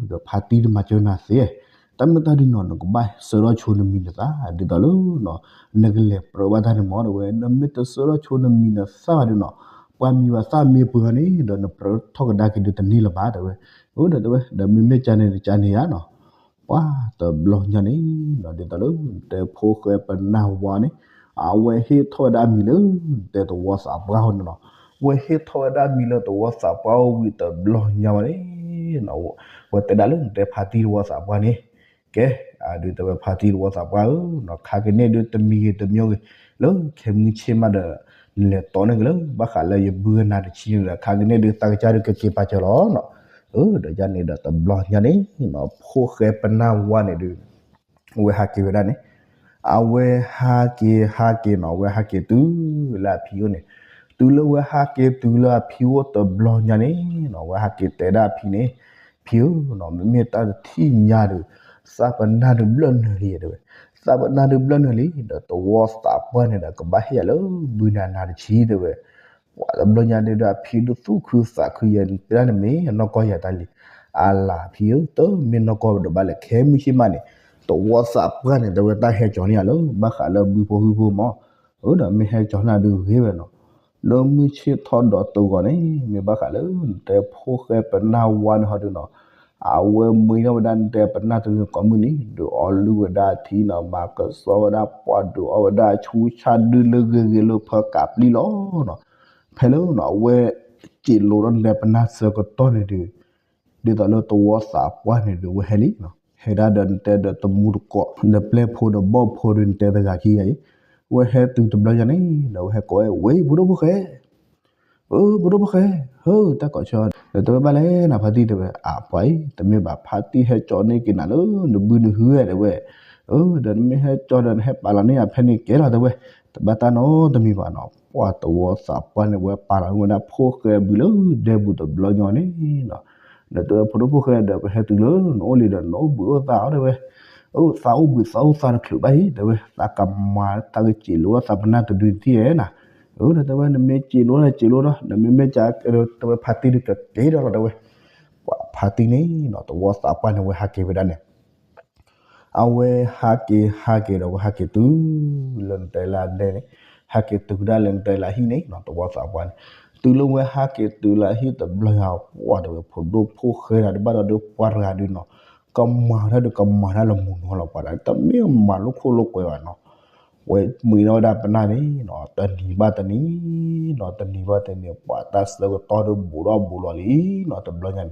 ဒီးဖါတံၢ်တမၤစၢၤနၤသ့, တၢ်မ့ၢ်တၢ်ဒုးနီၤ နကဘၣ်ဆှၢထီၣ်ဆိနမံၤနသၣ် ဒ်သိးလၢ နကလဲၤပြၢဘၣ်တၢ်န့ၣ်မ့ၢ်တဲဝဲ နမ့ၢ်တဆှၢထီၣ်ဆိနမံၤနသၣ်ဘၣ်ဒုးနီၤ ပှၤမံၤဘၣ်သၣ်မ့ၢ်ပှဲၤန့ၣ် ဒီးနပြၢထီၣ်ကဒါက့ၤဒုးတန့ၢ်လၢၤဘၣ်တဲဝဲ, အိၣ်ဒီးတဲဝဲ ဒီးမ့မ့ၢ်ကန့ၣ်တကန့ၣ်ဧါနီၤ ပှၤတဘျီညါန့ၣ်နီၤ ဒ်သိးလၢ နတဲဖိၣ်ဃဲပနၢ်ဝါန့ၣ် အဝဲဟ့ၣ်ထီၣ်ဝဲဒၣ်အမံၤလၢ နတဲသဝီသးပှၢ်အအိၣ်န့ၣ်နီၤ, ဝဲဟ့ၣ်ထီၣ်ဝဲဒၣ်အမံၤလၢသဝီသးပှၢ်အိၣ်ဝံၤတဘျီညါဝဲန့ၣ် ဝဲတဲဒၣ်လၢနတဲဖါတံၢ်သဝီသးပှၢ်န့ၣ်, ကဲ ဒုးတဲဝဲဖါတံၢ်သဝီသးပှၢ်ဧၢနီၤ ခါကန့ၣ်ဒုးတမံၤဂ့ၤတမံၤဂ့ၤ လၢခဲမုၢ်ဆ့ၣ်မးဒီး နလဲၤတီန့ၢ်က့ၤလၢ ဘၣ်ဃးလၢယဘုဂနၤတဆံန့ၣ်ဒီး ခါကန့ၣ်ဒုးသးကစၢ်ဒုးကက့ၤပာ်စၢၤလီၤနီၤ, ဒီးယၤန့ၣ်ဒီးတဘျီညါန့ၣ်နီၤ ဖိၣ်ဃဲပနၢ်ဝါန့ၣ်ဒုး အဝဲဟးက့ၤဝဲဒၣ်န့ၣ်, အဝဲဟးက့ၤဟးက့ၤနီၤ အဝဲဟးက့ၤတုၤလၢအဖံအိၣ်န့ၣ်, တုၤလၢဝဲဟးက့ၤတုၤလၢအဖံအိၣ်တဘျီညါန့ၣ်နီၤ အဝဲဟးက့ၤတဲဒၣ်အဖံန့ၣ်, ဖံဧၢနီၤ မ့မ့ၢ်တၢ်တထံၣ်ညါဒီး သးပနၢ်ဒုးဘျၢၣ်နၢၤလံတဲဝဲ, သးပနၢ်ဒုးဘျၢၣ်နၢၤလံ ဒီးသဝီသးပှၢ်န့ၣ်ဒီးကဘၣ်ဟ့ၣ်ယၤလၢဘုနၤနၤတဆံတဲဝဲ ပှၤတဘျီညါဒုးဒီးအဖံဒုးသူၣ်ခုသးခုယဲန့ၣ် တဲဒၣ်န့ၣ်မ့ၢ်အနီၢ်ကီၢ်ယၤတၢ်လံ, အလၤဖံဧၢ တမ့ၢ်နီၢ်ကီၢ်ဒီးဘၣ်လဲၣ် ခဲမုၢ်ဆ့ၣ်မးန့ၣ် သဝီသးပှၢ်န့ၣ် တဲဝဲတၢ်ဟဲကၠီၤန့ၢ်ယၤလၢ ဘၣ်ဃးလၢဘုဖိဟုဖိမး, အၢ ဒီးမ့ၢ်ဟဲကၠီၤန့ၢ်ဒုးဂ့ၤဝဲနီၤ, လၢမုၢ်ဆ့ၣ်ထီၣ်ဒီးတဂီၤန့ၣ် မ့ၢ်ဘၣ်ဃးလၢ နတဲဖိၣ်ဃဲပနၢ်ဝါန့ၣ်ဟီဒုးနီၤ အဝဲမှံထီၣ်ဝဲဒၣ်နတဲပနၢ်တဂ့ၤကိးမုၢ်နံၤ ဒုးအီလုၢ်ဝဲဒၣ်ထံနီၤ မၤကစီဝဲဒၣ်ပှၢ်ဒုးအီဝဲဒၣ်ဆူဆၣ်ဒုလၢဂ့ၤဂ့ၤလၢဖၢကးပျံၤလီၤနီၤ, ဖဲလၢနီၤ အဝဲ စံးလိထီၣ်နတဲပနၢ်ဆၢကတီၢ်န့ၣ်ဒုး ဒ်သိးလၢသဝီသးပှၢ်န့ၣ်ဒုး အဝဲဟဲလံနီၤ ဟဲဒၣ်ဒီးနတဲဒီးတမူတကိး ဒီးပျဲၢ်ဖိဒီးဘီၣ်ဖိဒုးနတဲတဂၤခံဂၤအံၤ, အဝဲဟဲတုၤတဘျီညါန့ၣ် ဒီးအဝဲဟဲကိးဝဲ ဝဲၢ် ဖိဒိၣ်ဖိၣ်ဃဲ အၢ ဖိဒိၣ်ဖိၣ်ဃဲ ဟၢ တၢ်ကိးဆၢ ဒီးတဲဝဲဘၣ်လဲၣ်နၤဖါတံၢ်တဲဝဲ အပှၤအံၤ တမ့ၢ်ဘၣ်ဖါတံၢ်ဟဲကၠီန့ၢ်က့ၤနၤလၢ နဘုနဟုဝဲတဲဝဲ, အၢ ဒီးနမ့ၢ်ဟဲကၠီဒီးနဟဲပာ်လီၤန့ၢ်ယၤဖဲန့ၣ်ကဲလီၤတဲဝဲ, တဘၣ်တၢ်နီတမံၤဘၣ်နီၤ ပှၤသဝီသးပှၢ်န့ၣ် ဝဲပာ်လီၤန့ၢ်ဝဲဒၣ်ဖိၣ်ဃဲဘုးလၢဒဲပူၤတဘျီညါန့ၣ်နီၤ, ဒီးတဲဝဲဖိဒိၣ်ဖိၣ်ဃဲဒီးပဟဲတုၤလၢနအိၣ်လံဒီးနအိၣ်ဘှံးအိၣ်သါအီၤတဲဝဲ, အိၣ်သးအိၣ်ဘှံးသးအိၣ်သါတချုးဘၣ်အံၤတဲဝဲ သးကမၤသးကစံးလိသးပနၢ်တဒုတထံၣ်ဧဲနၤ, အၢ ဒီးတဲဝဲနမ့ၢ်စံးလိဒီးစံးလိဒီး နမ့မ့ၢ်ကတဲဝဲဖါတံၢ်ဒုးကက့ၤဒီးလီၤတဲဝဲ, ပှၤဖါတံၢ်န့ၣ်နီၤ သဝီသးပှၢ်န့ၣ်ဝဲဟးက့ၤဝဲဒၣ်န့ၣ် အဝဲဟးက့ၤဟးက့ၤဒီးဝဲဟးက့ၤတုၤလၢနတဲလၢအဒဲန့ၣ်, ဟးက့ၤတုၤဒၣ်လၢနတဲလၢအဟံၣ်န့ၣ်နီၤ သဝီသးပှၢ်န့ၣ်, တုၤလၢဝဲဟးက့ၤတုၤလၢအဟံၣ်တဘျီညါ ပှၤတဲဝဲဖိဒိၣ်ဖိၣ်ဃဲတၢ်တဘၣ်ဒီးဒုးပှၤတဂၤဒုးနီၤ, ကမၤတၢ်ဒုးကမၤတၢ်လၢမုၢ်နီၤလီၤပှၤဒီး တမ့ၢ်မၤလိခိၣ်လိကွဲဘၣ်နီၤ ဝဲမှံထီၣ်ဝဲဒၣ်ပနၢ်န့ၣ်နီၤ တနံၤဘၣ်တနံၤနီၤ တနံၤဘၣ်တနံၤ ပှၤတၢ်ဆၢကတီၢ်ဒီးဘူးဒီးဘူးလီၤလံနီၤ တဘျီညါန့ၣ်,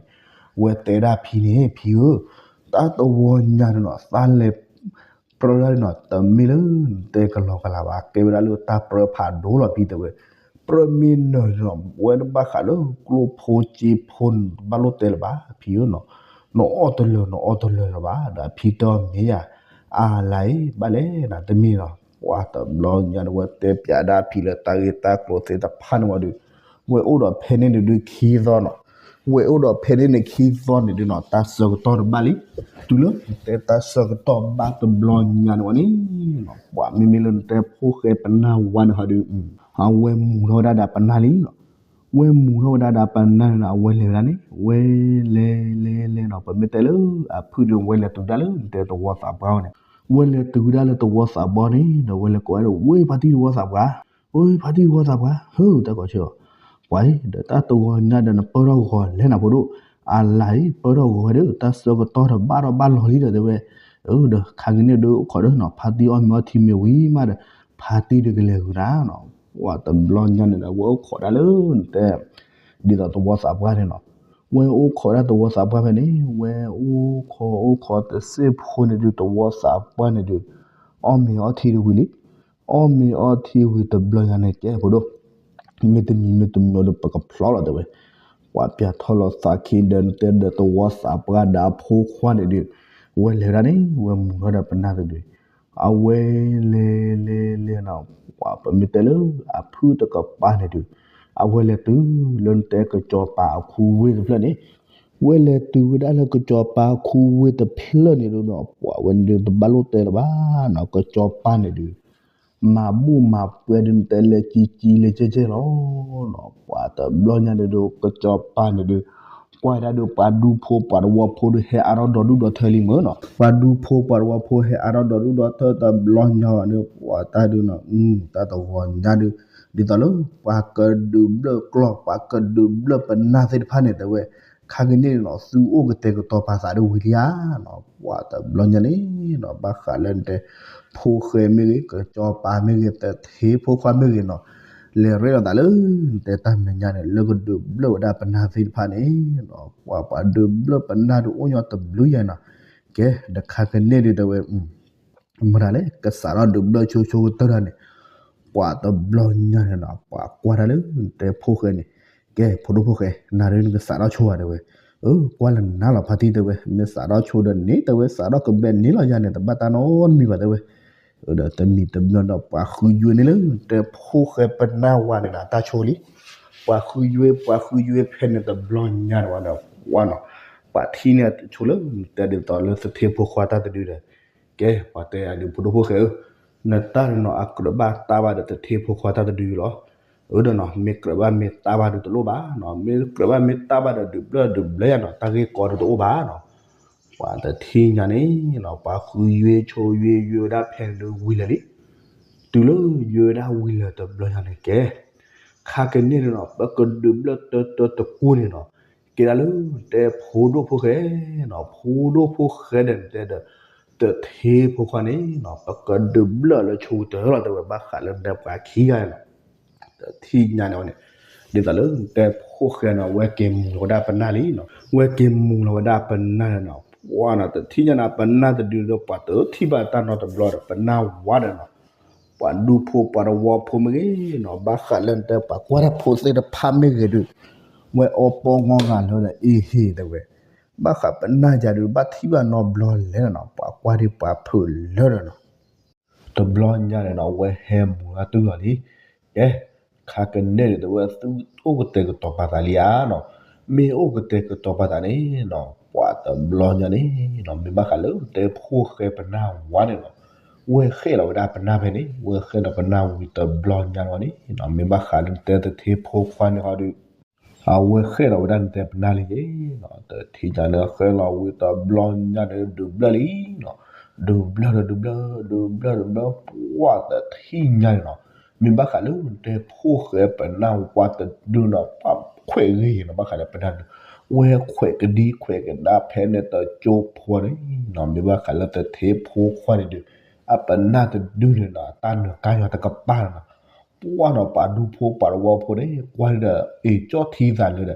ဝဲတဲဒၣ်ဖံန့ၣ် ဖံဧၢ, တၢ်တဝီညါန့ၣ်နီၤ သးလဲၤ ပြၢဒၣ်န့ၣ်နီၤ တမ့ၢ်လၢနတဲကလီကလီဘၣ် ကဲဝဲဒၣ်လၢတၢ်ပြၢဖးဒိၣ်လီၤဖံတဲဝဲ, ပြၢမ့ၢ်နၢၤန့ၣ်နီၤ ဝဲတဘၣ်ဃးလၢကျိဖိစ့ဖိန့ၣ် တဘၣ်လိၣ်တဲလၢၤဘၣ် ဖံဧၢနီၤ, နအီၣ်တလၢာ်နအီတလၢာ်လၢၤဘၣ် ဒီးဖံတဲအီၤမ့ၢ်ယၤ, အလၤအံၤ ဘၣ်လဲၣ်နၤတမ့ၢ်နီၤ, ပှၤတဘျီညါန့ၣ်ဝဲတဲပၠးဒၣ်ဖံလၢတၢ်ဂ့ၢ်တၢ်ကျိၤသ့ၣ်တဖၣ်န့ၣ်ဝံၤဒီး, ဝဲအိၣ်ဒီးဖဲန့ၣ်န့ၣ်ဒုးခံသီနီၤ ဝဲအိၣ်ဒီးဖဲန့ၣ်န့ၣ်ခံသီန့ၣ်ဒုးနီၤ တၢ်ဆၢကတီၢ်တဘၣ်လံ, တုၤလၢနတဲတၢ်ဆၢကတီၢ်ဘၣ်တဘျီညါန့ၣ်ဝံၤန့ၣ်, ပှၤမ့မ့ၢ်လၢနတဲဖိၣ်ဃဲပနၢ်ဝါန့ၣ်ဟီဒုး, အဝဲမူၤထီၣ်ဝဲဒၣ်ဒီးပနၢ်လံနီၤ, ဝဲမူၤထီၣ်ဝဲဒၣ်ဒီးပနၢ်န့ၣ်နီၤ အဝဲလဲၤဝဲဒၣ်န့ၣ် ဝဲလဲၤလဲၤလဲၤနီၤ ပမ့ၢ်တဲလၢအဖုၣ်ဒီး ဝဲလဲၤတုၤဒၣ်လၢနတဲသဝီသးပှၢ်န့ၣ်, ဝဲလဲၤတုၤဒၣ်လၢသဝီသးပှၢ်န့ၣ်ဒီး ဝဲလဲၤကိးဝဲဒီး ဝဲဖါတံၢ်သဝီသးပှၢ်, ဝဲဖါတံၢ်သဝီသးပှၢ် ဟၢ တၢ်ကိးဆၢ ပှၤအံၤ ဒီးတၢ်တဝီညါဒီးနပၢၢ်ထီၣ်ဂီၤလဲၣ်နၤဖိဒိၣ်, အလၤအံၤ ပၢၢ်ထီၣ်ဂီၤဒီး တၢ်ဆၢကတီၢ်ဒီးဘၣ်ထီၣ်ဘၣ်လီၤလံဒီးတဲဝဲ, ဒီးခါကန့ၣ်ဒုးအိၣ်ခိးဒီးနီၤ ဖါတံၢ်အီၣ်မ့ၤအီထံမ့ၤဝံၤမးဒီး ဖါတံၢ်ဒုးကလဲၤဂုာ်နၤနီၤ. ပှၤတဘျီညါန့ၣ်ဒီး ဝဲအိၣ်ခိးဒၣ်လၢနတဲ ဒ်သိးသဝီသးပှၢ်န့ၣ်နီၤ. ဝဲအိၣ်ခိးဒၣ်သဝီသးပှၢ်ဖဲန့ၣ် ဝဲအိၣ်ခိးအိၣ်ခိးတစ့ၢ်ဖိန့ၣ်ဒုး သဝီသးပှၢ်န့ၣ်ဒုး အီၣ်မ့ၤအီထံဒုးဝံၤလံ. အီၣ်မ့ၤအီထံဝံၤတဘျီညါန့ၣ် ကဲဖိဒိၣ် မ့တမံၤမ့တမံၤဒီး ပကဖျီလီၤတဲဝဲ. ပှၤပျၢ်ထီၣ်လီၤသးခံဒီး နတဲဒီးသဝီသးပှၢ်ဒီးအဖိခွါန့ၣ်ဒုး ဝဲလဲၤဝဲဒၣ်န့ၣ် ဝဲမူၤထီၣ်ဒီးပနၢ်တဒု အဝဲလဲၤလဲၤလဲၤနီၤ ပှၤပမ့ၢ်တဲလၢအဖုၣ်တကပၤန့ၣ်ဒုး အဝဲလဲၤတုၤလၢနတဲကစီၤပၤအခူဝ့ၢ်တဖျၢၣ်န့ၣ် ဝဲလဲၤတုၤဝဲဒၣ်လၢကစီၤပၤအခူဝ့ၢ်တဖျၢၣ်န့ၣ်ဒုးနီၤ ပှၤဝဲန့ၣ်ဒုးတဘၣ်လိၣ်တဲလၢၤဘၣ်နီၤ ကစီၤပၤန့ၣ်ဒုး မၤဘူၣ်မၤပှဲၤဒုးနတဲလဲၤကံကံလဲၤကဲကဲလီၤနီၤ ပှၤတဘျီညါန့ၣ်ဒုး ကစီၤပၤန့ၣ်ဒုး ကွၢ်ဒၣ်ဒုးပှၤဒူဖိပှၤတဝီဖိဒုး ဟဲအါထီၣ်ဒီဒူၣ်ဒီထၢလံမ့ၢ်နီၤ ပှၤဒူဖိပှၤတဝီဖိဟဲအါထီၣ်ဒီဒူၣ်ဒီထၢတဘျီညါန့ၣ် ပှၤတၢ်ဒုးနီၤ တၢ်တဂီၤညါဒုး ဒ်သိးလၢ ပှၤကဒုးဘျၢၣ်ကျီၢ် ပှၤကဒုးဘျၢၣ်ပနၢ်သ့ၣ်တဖၣ်န့ၣ် တဲဝဲ ခါကန့ၣ်နီၤ သုအိၣ်ကတဲာ်ကတီၤပာ်သးဒ်ဝံၤလံဧါနီၤ ပှၤတဘျီညါန့ၣ်နီၤ ဘၣ်ဃးလၢနတဲ ဖိၣ်ဃဲမ့ၢ်ဂ့ၤ ကစီၤပၤမ့ၢ်ဂ့ၤ သထ့ဖိခွါမ့ၢ်ဂ့ၤနီၤ လဲၤရ့လိာ်သးလၢ နတဲတၢ်မဲာ်ညါန့ၣ် လၢကဒုးဘျၢၣ်ဝဲဒၣ်ပနၢ်သ့ၣ်တဖၣ်န့ၣ်နီၤ ပှၤပှၤဒုးဘျၢၣ်ပနၢ်ဒုးအိၣ်ညီတဘျုးယဲၢ်နီၤ ကဲ ဒီးခါကန့ၣ်ဒုးတဲဝဲ မတၤလဲၣ် ကစးထီၣ်ဒုးဘျၢၣ်ဆိဆိကတၢၢ်တၢ်န့ၣ် ပှၤတဘျီညါန့ၣ်နီၤ ပှၤကွၢ်တၢ်လၢနတဲဖိၣ်ဃဲန့ၣ် ကဲ ဖိဒိၣ်ဖိၣ်ဃဲ နၤဒုးနကစးထီၣ်ဆိဧါတဲဝဲ ကွၢ်လၢနၤလီၤဖါတံၢ်တဲဝဲ မ့ၢ်စးထီၣ်ဆိဒီးန့ၣ်တဲဝဲ စးထီၣ်ကဘဲးန့ၣ်လီၤယၤန့ၣ် တဘၣ်တၢ်နီတမံၤဘၣ်တဲဝဲ ဒီးတမံၤတမံၤဒီး ပှၤဃုယွ့န့ၣ်လၢနတဲဖိၣ်ဃဲပနၢ်ဝါန့ၣ်ဒီး တၢ်ဆိလံ ပှၤဃုယွ့ ပှၤဃုယွ့ဖဲန့ၣ်တဘျီညါန့ၣ်ဝဲဒီး ဝါနီၤ ပှၤထံၣ်န့ၢ်ဆိလၢ နတဲဒ်သိးလၢသထ့ဖိခွါတၢ်တဒုဒီး ကဲ ပှၤတဲအဒုးဖိဒိၣ်ဖိၣ်ဃဲဧၢ, နတၢ်န့ၣ်နီၤ အကြၢးဘၣ်တၢ်ဘၣ်ဒီးသထ့ဖိခွါတၢ်တဒုလီၤ. အၢဒီးနီၤ မ့ၢ်ကြၢးဘၣ်မ့ၢ်တၢ်ဘၣ်ဒုးတလိၣ်ဘၣ်နီၤ, မ့ၢ်ကြၢးဘၣ်မ့ၢ်တၢ်ဘၣ်ဒီးဒုးဘျၢၣ်ဒုးဘျၢၣ်ယါနီၤ တၢ်ဂ့ၢ်ကီဒုးတအိၣ်ဘၣ်နီၤ. ပှၤတထံၣ်ညါန့ၣ်နီၤ ပှၤဃုယွ့ဆိယွ့ယွ့ဝဲဒၣ်ဖဲန့ၣ်ဒုးဝံၤလၢာ်လံ. တုၤလၢယွ့ဝဲဒၣ်ဝံၤလၢာ်တဘျီညါန့ၣ်ကဲ ခါကန့ၣ်န့ၣ်နီၤ ပကဒုးဘျၢၣ်တၢတၢတကိၢ်န့ၣ်နီၤ, ကဲဒၣ်လၢတဲဖိဒိၣ်ဖိၣ်ဃဲနီၤ, ဖိဒိၣ်ဖိၣ်ဃဲဒီးတဲဒီး တထ့ဖိခွါန့ၣ်နီၤ ပကဒုးဘျၢၣ်လၢဆိကတၢၢ်လီၤ တဲဝဲဘၣ်ဃးလၢနတဲပှၤခံဂၤန့ၣ်နီၤ. တထံၣ်ညါန့ၣ်ဝဲန့ၣ် ဒ်သိးလၢနတဲဖိၣ်ဃဲနီၤ ဝဲက့ၤမူၤလီၤဝဲဒၣ်ပနၢ်လံနီၤ, ဝဲက့ၤမူၤလီၤဝဲဒၣ်ပနၢ်န့ၣ်နီၤ, ပှၤနီၤ တထံၣ်ညါန့ၣ် ပနၢ်တဒုဒီး ပှၤတထံၣ်ဘၣ်တၢ်နီတဘျီဒီး ပနၢ်ဝါဒီးနီၤ ပှၤဒူဖိပှၤတဝီဖိမ့ၢ်ဂ့ၤနီၤ, ဘၣ်ဃးလၢနတဲပှၤကွၢ်တၢ်ဖိသ့ၣ်တဖၣ်မ့ၢ်ဂ့ၤဒုး ဝဲအီပီငီဂၤလၢဒီးအ့ဟ့ၣ်တဲဝဲ, ဘၣ်ဃးပနၢ်ယၤဒုး ဘၣ်ထံၣ်ဘၣ်နီတဘျီလဲၣ်နီၤ, ပှၤကွၢ်ဒံးပှၤဖုးလၢဒီးနီၤ. တဘျီညါန့ၣ်နီၤ ဝဲဟဲမူၤလၢတုၤလီၤလံ. ကဲ ခါကနဲၣ်န့ၣ် တဲဝဲသုအိၣ်ကတဲာ်ကတီၤပာ်သးလံဧါနီၤ, မ့ၢ်အိၣ်ကတဲာ်ကတီၤပာ်သးန့ၣ်နီၤ ပှၤတဘျီညါန့ၣ်နီၤ မ့ၢ်ဘၣ်ဃးလၢတဲဖိၣ်ဃဲပနၢ်ဝါန့ၣ်နီၤ, ဝဲဃဲၣ်လီၤဝဲဒၣ်ပနၢ်ဖဲန့ၣ် ဝဲဃဲၣ်လီၤပနၢ်ဝံၤတဘျီညါန့ၣ်ဝဲန့ၣ်နီၤ, မ့ၢ်ဘၣ်ဃးလၢတဲသထ့ဖိခွါန့ၣ်ဃီဒုး အဝဲဃဲၣ်လီၤဝဲဒၣ်နတဲပနၢ်လံန့ၣ်နီၤ, တထံၣ်ညါန့ၣ် ဃဲၣ်လီၤဝံၤတဘျီညါန့ၣ်ဒုးဘျၢၣ်လံနီၤ, ဒုးဘျၢၣ်ဒီးဒုးဘျၢၣ် ဒုးဘျၢၣ်ဒုးဘျၢၣ် ပှၢ်တထံၣ်ညါန့ၣ်နီၤ, မ့ၢ်ဘၣ်ဃးလၢတဲဖိၣ်ဃဲပနၢ်ဝါတဒုနီၤ ပှၤခွဲးဂ့ၤနီၤ ဘၣ်ဃးလၢပနၢ်ဒုး ဝဲခွဲးကဒံခွဲးကဒါဖဲန့ၣ်တကၠိဖိန့ၣ်နီၤ, မ့ၢ်ဘၣ်ဃးလၢသထ့ဖိခွါန့ၣ်ဒုး အပနၢ်တဒုန့ၣ်နီၤ တၢ်နၢၤကါယွၤတကပၤန့ၣ်နီၤ ပှၢ်နီၤ ပှၤဒူဖိပှၤတဝီဖိန့ၣ် ကွၢ်ဒီး အ့ၣ် ကၠီၣ်ထံသးလၢဒီး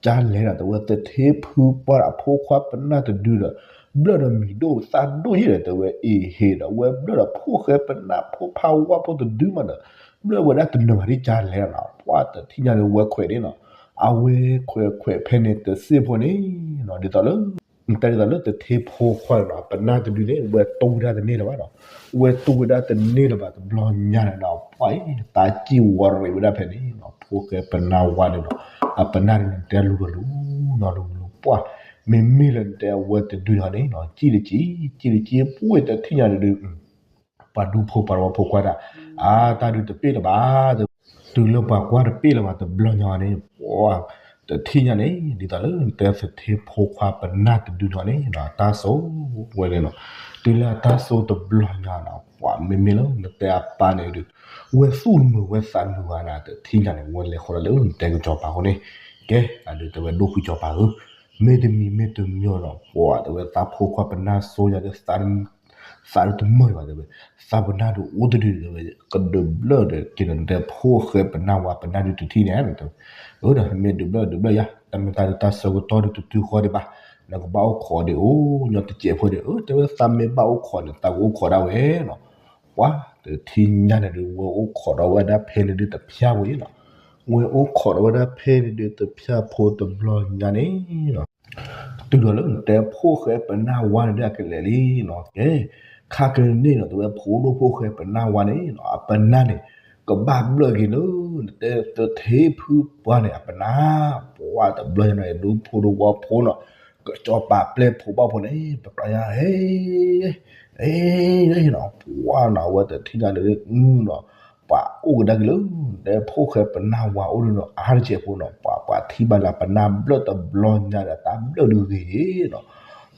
ကၢ်လဲၣ်ဒီး တဲဝဲသထ့ဖုပှၢ်ဒီးအဖိခွါပနၢ်တဒုဒီး ဘျၢၣ်ဒီးမံၤဒိၣ်သၣ်ဒိၣ်ယဲၢ်ဒီး တဲဝဲအ့ၣ်ဟ့ၣ်ဒီး ဝဲဘျၢၣ်ဒီးဖိၣ်ဃဲပနၢ်ဖိဖါဝါဖိတဒုမးဒီး ဘျၢၣ်ဝဲဒၣ်တနၢၤဘၣ်ဒ်ကၢ်လဲၣ်နီၤ, ပှၢ်တထံၣ်ညါန့ၣ် ဝဲခွဲးန့ၣ်နီၤ, အဝဲခွဲးခွဲးဖဲန့ၣ်တစ့ၢ်ဖိန့ၣ်နီၤ ဒ်သိးလၢ တဲဒ်သိးလၢသထ့ဖိခွါန့ၣ်နီၤ ပနၢ်တဒုန့ၣ် ဝဲတူၢ်ဝဲဒၣ်တန့ၢ်လၢၤဘၣ်နီၤ, ဝဲတူၢ်ဝဲဒၣ်တန့ၢ်လၢၤဘၣ်တဘျီညါန့ၣ်နီၤ ပှၢ်အံၤ တၢ်စံၣ်ဝီၤရံးဝဲဒၣ်ဖဲန့ၣ်နီၤ ဖိၣ်ဃဲပနၢ်ဝါန့ၣ်နီၤ အပနၢ်န့ၣ်တဲလူၤကလူၤနီၤ လူၤကလူၤပှၢ် မ့မ့ၢ်လၢနတဲအဝဲတဒုန့ၣ်နီၤ စံၣ်တကံ စံၣ်တကံ ပှၢ်တထံၣ်ညါန့ၣ်ဒုး ပှၤဒူဖိပှၤတဝီဖိကွၢ်တၢ် အါ တၢ်ဒုးတပ့ၢ်လၢၤဘၣ်, တုၤလၢပှၤကွၢ်တပ့ၢ်လၢၤဘၣ်တဘျီညါန့ၣ် ပှၢ် တထံၣ်ညါန့ၣ် ဒ်သိးလၢနတဲသထ့ဖိခွါပနၢ်တဒုန့ၣ်နီၤ တၢ်စိဝဲန့ၣ်နီၤ, တုၤလၢအတၢ်စိတဘျီညါနီၤ ပှၢ်မ့မ့ၢ်လၢနတဲအပၢ်န့ၣ်ဒုး ဝဲသူၣ်တမုာ်ဝဲသးတမုာ်ဘၣ်န့ၣ် တထံၣ်ညါန့ၣ် ဝဲလဲၤဃီၤလၢနတဲကစီၤပၤအဃိန့ၣ် ကဲ အဒုးတဲဝဲဒိၣ်ဖုစီၤပၤဧၢ မ့တမံၤမ့တမံၤနီၤ ပှၤတဲဝဲသးဖိခွါပနၢ်စိညါဒီး သးဒုးတမုာ်ဘၣ်တဲဝဲ, သးပနၢ်ဒုးအိၣ်တဒုတဲဝဲ, ကဒုးဘျၢၣ်ဒီးက့ၤဒီးနတဲဖိၣ်ဃဲပနၢ်ဝါပနၢ်ဒုးတထံၣ်န့ၣ်တဲဝဲ, အၢဒီးမ့ၢ်ဒုးဘျၢၣ်ဒုးဘျၢၣ်ယါ တၢ်မ့ၢ်တၢ်ဒုးတၢ်ဆၢကတီၢ်ဒုးတတုၤဃီဒံးဘၣ်, နကဘၣ်အိၣ်ခိးဒီးအိၣ်ညီတစဲးဖိဒီး အၢ တဲဝဲသးမ့ၢ်ဘၣ်အိၣ်ခိးန့ၣ် သးကအိၣ်ခိးဒၣ်ဝဲနီၤ. ပှၤတထံၣ်ညါန့ၣ်ဒုး ဝဲအိၣ်ခိးဒီးဝဲဒၣ်ဖဲန့ၣ်ဒုးတဖၠၣ်ဖိအံၤနီၤ, ဝဲအိၣ်ခိးဒီးဝဲဒၣ်ဖဲန့ၣ်ဒုးတဖၠၣ်ဖိတဘျီညါန့ၣ်နီၤ တုၤဒီးလၢနတဲဖိၣ်ဃဲပနၢ်ဝါန့ၣ်ဒုးအကလဲာ်လံနီၤ ကဲ, ခါကန့ၢ်နီၤ တဲဝဲဖိဒိၣ်ဖိၣ်ဃဲပနၢ်ဝါန့ၣ်နီၤ အပနၢ်န့ၣ် ကဘၣ်ဘျၢၣ်က့ၤလၢ နတဲသထ့ဖုပှၢ်န့ၣ် အပနၢ်, ပှၤတဘျီညါန့ၣ် ဒိၣ်ဖိဒိၣ်ဝီဖိနီၤ, ကစီၤပၤပျဲၢ်ဖိဘၣ်ဖိန့ၣ် ပကျါယါ ဟဲ ဟဲ နီၤ ပှၤနီၤ အဝဲတထံၣ်ညါန့ၣ်ဒုးနီၤ, ပှၤအိၣ်ကဒါက့ၤလၢ နတဲဖိၣ်ဃဲပနၢ်ဝါအိၣ်ဒုးနီၤ အါတစဲးဖိနီၤ ပှၤ ပှၤထံၣ်ဘၣ်လၢပနၢ်ဘျၢၣ်တဘျီညါဒီး တၢ်ဘျၢၣ်ဒုးဂ့ၤနီၤ,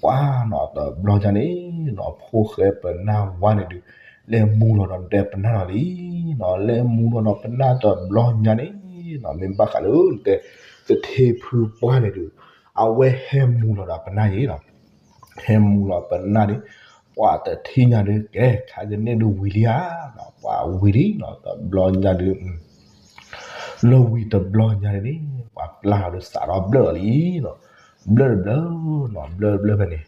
ပှၤနီၤ တဘျီညါန့ၣ်နီၤ ဖိၣ်ဃဲပနၢ်ဝါန့ၣ်ဒုး လဲၤမူလီၤဒီးနတဲပနၢ်လီၤလံနီၤ, လဲၤမူလီၤဒီးပနၢ်တဘျီညါန့ၣ်နီၤ မ့ၢ်ဘၣ်ဃးလၢနတဲသထ့ဖုပှၢ်န့ၣ်ဒုး အဝဲဟဲမူလီၤဒီးပနၢ်ယံၤနီၤ ဟဲမူလီၤပနၢ်န့ၣ် ပှၤတထံၣ်ညါဒုး ကဲ ခါကန့ၢ်ဒုးဝံၤလံဧါနီၤ, ပှၤဝံၤလံနီၤ တဘျီညါဒုး လၢဝံၤတဘျီညါန့ၣ်န့ၣ် ပှၤပျၢ်လီၤဒီးစးထီၣ်ဘျၢၣ်လီၤလံနီၤ, ဘျၢၣ်တဘျၢၣ်နီၤ ဘျၢၣ်တဘျၢၣ်ဖဲန့ၣ်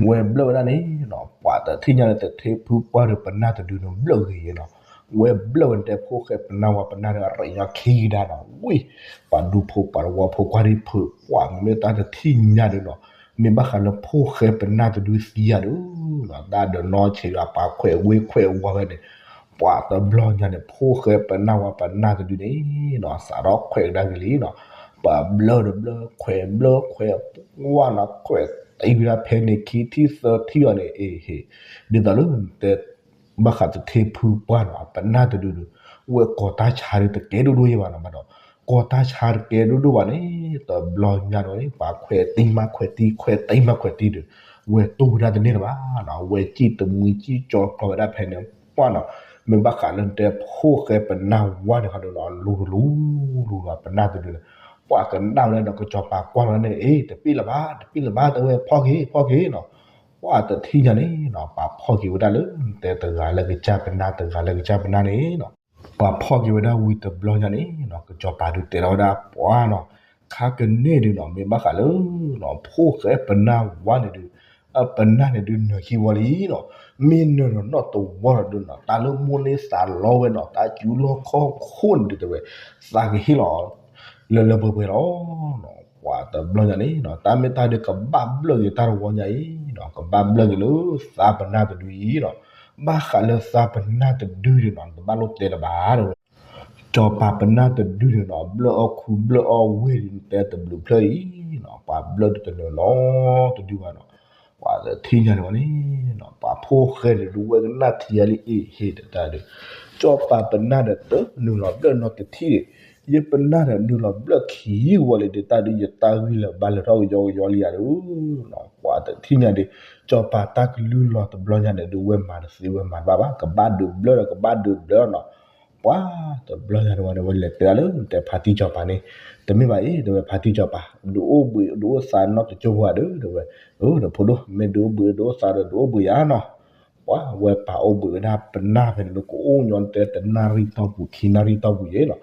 ဝဲဘျၢၣ်ဝဲဒၣ်န့ၣ်နီၤ ပှၤတထံၣ်ညါလၢသထ့ဖုပှၢ်ဒီးပနၢ်တဒုန့ၣ်ဘျၢၣ်ဂ့ၤနီၤ, ဝဲဘျၢၣ်ဝဲနတဲဖိၣ်ဃဲပနၢ်ဝါပနၢ်ဒီးအရ့ညါခံကဒါနီၤ, ဝံၤ ပှၤဒူဖိပှၤတဝီဖိခွါဒ်ဖုး ပှၤမ့ၢ်တၢ်တထံၣ်ညါဒုးနီၤ, မ့ၢ်ဘၣ်ဃးလၢဖိၣ်ဃဲပနၢ်တဒုသံယၤဒုးနီၤ တၢ်ဒီးနီၢ်ဆံးဒီးပှၤခွဲးဝ့ခွဲးဝါဝဲန့ၣ် ပှၤတဘျီညါန့ၣ် ဖိၣ်ဃဲပနၢ်ဝါပနၢ်တဒုန့ၣ်နီၤ စးထီၣ်ခွဲးကဒါက့ၤလံနီၤ, ပှၤဘျၢၣ်တဘျၢၣ်ခွဲးဘျၢၣ်ခွဲးဝါနီၤ ခွဲးတံၢ်ဝဲဒၣ်ဖဲန့ၣ်ခံထံၣ်သၢထံၣ်အီၤန့ၣ် အ့ဟ့ၣ် ဒ်သိးလၢနတဲ ဘၣ်ဃးသထ့ဖုပှၢ်နီၤ ပနၢ်တဒုဒုး ဝဲကိးတၢ်ဆါဒုးတကဲဒိၣ်ဒိၣ်ယဲၢ်ဘၣ်နီၤ, ဘၣ်ဒီး ကိးတၢ်ဆါတကဲဒိၣ်ဒိၣ်ဘၣ်န့ၣ် တဘျီညါဒီးန့ၣ် ပှၤခွဲးတံၢ်မးခွဲးတံၢ် ခွဲးတံၢ်မးခွဲးတံၢ်ဒုး ဝဲတူၢ်ဝဲဒၣ်တန့ၢ်လၢၤဘၣ်နီၤ, ဝဲစံၣ်တမှံစံၣ်ကၠီကျီဝဲဒၣ်ဖဲန့ၣ် ပှၢ်နီၤ, မ့ၢ်ဘၣ်ဃးလၢနတဲဖိၣ်ဃဲပနၢ်ဝါန့ၣ်ခီဒုးနီၤ လူၤတလူၤ လူၤလီၤပနၢ်တဒုန့ၣ် ပှၤကနၣ်ဝဲဒၣ်ဒီးကစီၤပၤကွၢ်လီၤန့ၣ် အ့ တပ့ၢ်လၢၤဘၣ် တပ့ၢ်လၢၤဘၣ် တဲဝဲဖီၣ်က့ၤ ဖီၣ်က့ၤနီၤ, ပှၤတထံၣ်ညါန့ၣ်နီၤ ပှၤဖီၣ်က့ၤဝဲဒၣ်လၢ နတဲတဂၤလၢကစၢ်ပနၢ် တဂၤလၢကစၢ်ပနၢ်န့ၣ်နီၤ, ပှၤဖီၣ်က့ၤဝဲဒၣ်ဝံၤတဘျီညါန့ၣ်နီၤ ကစီၤပၤဒုးတဲထီၣ်ဝဲဒၣ်ပှၤနီၤ, ခါကန့ၢ်ဒုးနီၤ မ့ၢ်ဘၣ်ဃးလၢ ဖိၣ်ဃဲပနၢ်ဝါန့ၣ်ဒုး အပနၢ်န့ၣ်ဒုးနၢၤဟံၣ်ဝီလံနီၤ, မ့ၢ်နၢၤနီၤနီၢ်တဝီလီၤဒုးနီၤ တၢ်လၢမိၢ်န့ၢ်သးလီဝဲနီၤ တၢ်စူၤလီၢ်ခီၣ်ခိၣ်န့ၣ်ဒုးတဲဝဲ သးကဟ့ၣ်လီၤ လၢလၢပှဲၤပှဲၤလီၤ. ပှၤတဘျီညါန့ၣ်နီၤ တၢ်မ့ၢ်တၢ်ဒုးကဘၣ်ဘျၢၣ်က့ၤတၢ်တဝီညါအံၤနီၤ ကဘၣ်ဘျၢၣ်က့ၤလၢသးပနၢ်တဒုအံၤနီၤ, ဘၣ်ဃးလၢသးပနၢ်တဒုဒုးနီၤ နတဘၣ်လိၣ်တဲလၢၤဘၣ်တဲဝဲ စီၤပၤပနၢ်တဒုန့ၣ်နီၤ ဘျၢၣ်အီၣ်ခူဘျၢၣ်အီၣ်ဝ့ၢ်ဒုး နတဲတဘျုးဖျၢၣ်အံၤနီၤ ပှၤဘျၢၣ်ဒုးတနၢၤနီတဒုဘၣ်နီၤ, ပှၤတထံၣ်ညါန့ၣ်ဝဲန့ၣ်နီၤ ပှၤဖိၣ်ဃဲန့ၣ်ဒုး ဝဲကနၣ်ထံယါလံ အ့ဟ့ၣ်တတၢ်ဒုး စီၤပၤပနၢ်ဒီးတနုာ်လီၤဘျၢၣ်နီတထံၣ်ဒံး, ယပနၢ်ဒီးနုာ်လီၤဘျၢၣ်ခံဝံၤလံဒီး တၢ်ဒုး ယတၢ်ဂံၢ်လၢၤဘါလၢၤထီၣ်ကယီကယီလံယၤဒုးနီၤ, ပှၤတထံၣ်ညါဒုး စီၤပၤတၢ်ကလုၢ်လီၤတဘျီညါန့ၣ်ဒုး ဝဲမၤတသ့ဝဲမၤတဘၣ်ဘၣ် ကဘၣ်ဒုးဘျၢၣ်ဒီးကဘၣ်ဒုးဘျၢၣ်နီၤ, ပှၤတဘျီညါန့ၣ်ဝဲန့ၣ် ဝဲလဲၤတဲဒၣ်လၢ တဲဖါတံၢ်စီၤပၤန့ၣ်, တမ့ၢ်ဘၣ်အံၤ တဲဝဲဖါတံၢ်စီၤပၤ ဒုးအိၣ်ဘှံးဒုးအိၣ်သါနီတကၠိဖိဧါဒုး တဲဝဲ, ဒီးဖိဒိၣ် မ့ၢ်ဒုးအိၣ်ဘှံးဒုးအိၣ်သါဒီး ဒုးအိၣ်ဘှံးယၤနီၤ, ပှၤဝဲပာ်အိၣ်ဘှံးဝဲဒၣ်ပနၢ်ဖဲန့ၣ်ဒုး ကအိၣ်ညီနတဲတနၣ်ရံၣ်တီၢ်ပူၤ ခံနၣ်ရံၣ်တီၢ်ပူၤယဲနီၤ,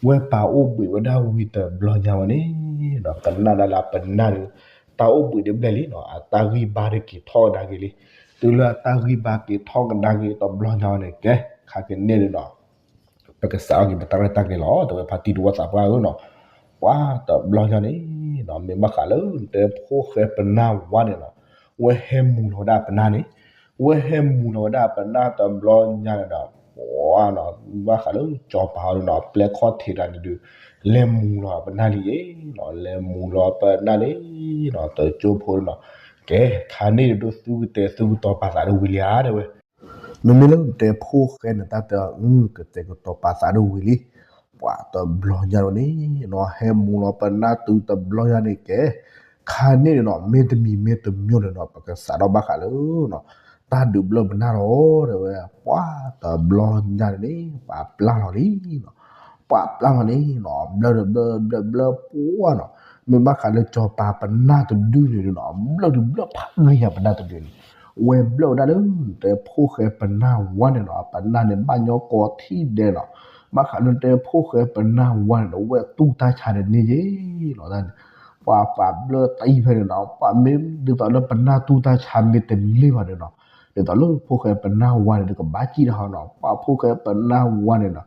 ဝဲပာ်အိၣ်ဘှံးဝဲဒၣ်ဝံၤတဘျီညါဝဲန့ၣ်နီၤ ကနၣ်ဒၣ်လၢအပနၢ်ဒုး တၢ်အိၣ်ဘှံးဒုးဘျဲၣ်လံနီၤ အတၢ်ဂံၢ်ဘါဒုးက့ၤထီၣ်ကဒါက့ၤလံ, တုၤလၢအတၢ်ဂံၢ်ဘါက့ၤထီၣ်ကဒါက့ၤတဘျီညါဝဲန့ၣ် ကဲ ခါကန့ၢ်ဒုးနီၤ ပကစးထီၣ်က့ၤပတၢ်ရဲၣ်တၢ်ကျဲၤလီၤ တဲဝဲဖါတံၢ်တဝီသးပှၢ်ဧၢနီၤ, ပှၤတဘျီညါန့ၣ်နီၤ မ့ၢ်ဘၣ်ဃးလၢနတဲဖိၣ်ဃဲပနၢ်ဝါန့ၣ်နီၤ, ဝဲဟဲမူလီၤဝဲဒၣ်ပနၢ်န့ၣ်, ဝဲဟဲမူလီၤဝဲဒၣ်ပနၢ်တဘျီညါန့ၣ်ဒီး ပှၤနီၤ ဘၣ်ဃးလၢစီၤပၤအီၤဒုးနီၤ ပျဲၢ်ခီၣ်ထံးတၢ်န့ၣ်ဒုး လဲၤမူလီၤပနၢ်လံယဲနီၤ, လဲၤမူလီၤပနၢ်လံနီၤ တကၠိဖိနီၤ, ကဲ ခါန့ၣ်ဒုး သုကတဲသုကတီၤပာ်သးဒိၣ်ဝံၤလံဧါ တဲဝဲ မ့မ့ၢ်လၢနတဲဖိၣ်ဃဲန့ၣ် တၢ်တဲအီၤ ကတဲာ်ကတီၤပာ်သးဒိၣ်ဝံၤလံ, ပှၤတဘျီညါန့ၣ်နီၤ ဟဲမူလီၤပနၢ်တုၤတဘျီညါန့ၣ်ကဲ, ခါန့ၣ်န့ၣ်နီၤ မ့တမံၤမ့တမံၤန့ၣ်နီၤ ပကစးထီၣ်ဘၣ်ဃးလၢနီၤ တၢ်ဒုးဘျၢၣ်ပနၢ်လီၤ တဲဝဲ, ပှၤတဘျီညါန့ၣ်န့ၣ် ပှၤပျၢ်လီၤလံနီၤ, ပှၤပျၢ်လီၤန့ၣ်နီၤ ဘျၢၣ်ဒီးဘျၢၣ်ဘျၢၣ်ဘျၢၣ်ပှၢ်နီၤ မ့ၢ်ဘၣ်ဃးလၢစီၤပၤပနၢ်တဒုန့ၣ်ဒီးနီၤ ဘျၢၣ်ဒုးဘျၢၣ်ဖးဂ့ၤညါပနၢ်တဒုန့ၣ်, ဝဲဘျၢၣ်ဝဲဒၣ်လၢ တဲဖိၣ်ဃဲပနၢ်ဝါန့ၣ်နီၤ ပနၢ်န့ၣ်ဘၣ်ညီကိးထံၣ်ဒဲးနီၤ, ဘၣ်ဃးလၢတဲဖိၣ်ဃဲပနၢ်ဝါန့ၣ်ဒီး ဝဲတူၢ်တၢ်ဆါဒီးန့ၢ်ယ့ၣ်လီၤန့ၣ်, ပှၤပှၤဘျၢၣ်တၢ်အံၤဖဲန့ၣ်နီၤ ပှၤမ့ၢ်ဒ်သိးလၢပနၢ်တူၢ်တၢ်ဆါမ့ၢ်တန့ၢ်ဘၣ်န့ၣ်နီၤ, ဒ်သိးလၢဖိၣ်ဃဲပနၢ်ဝါန့ၣ်ဒီးကဘၣ်စံၣ်တၢ်ဟီနီၤ ပှၤဖိၣ်ဃဲပနၢ်ဝါန့ၣ်နီၤ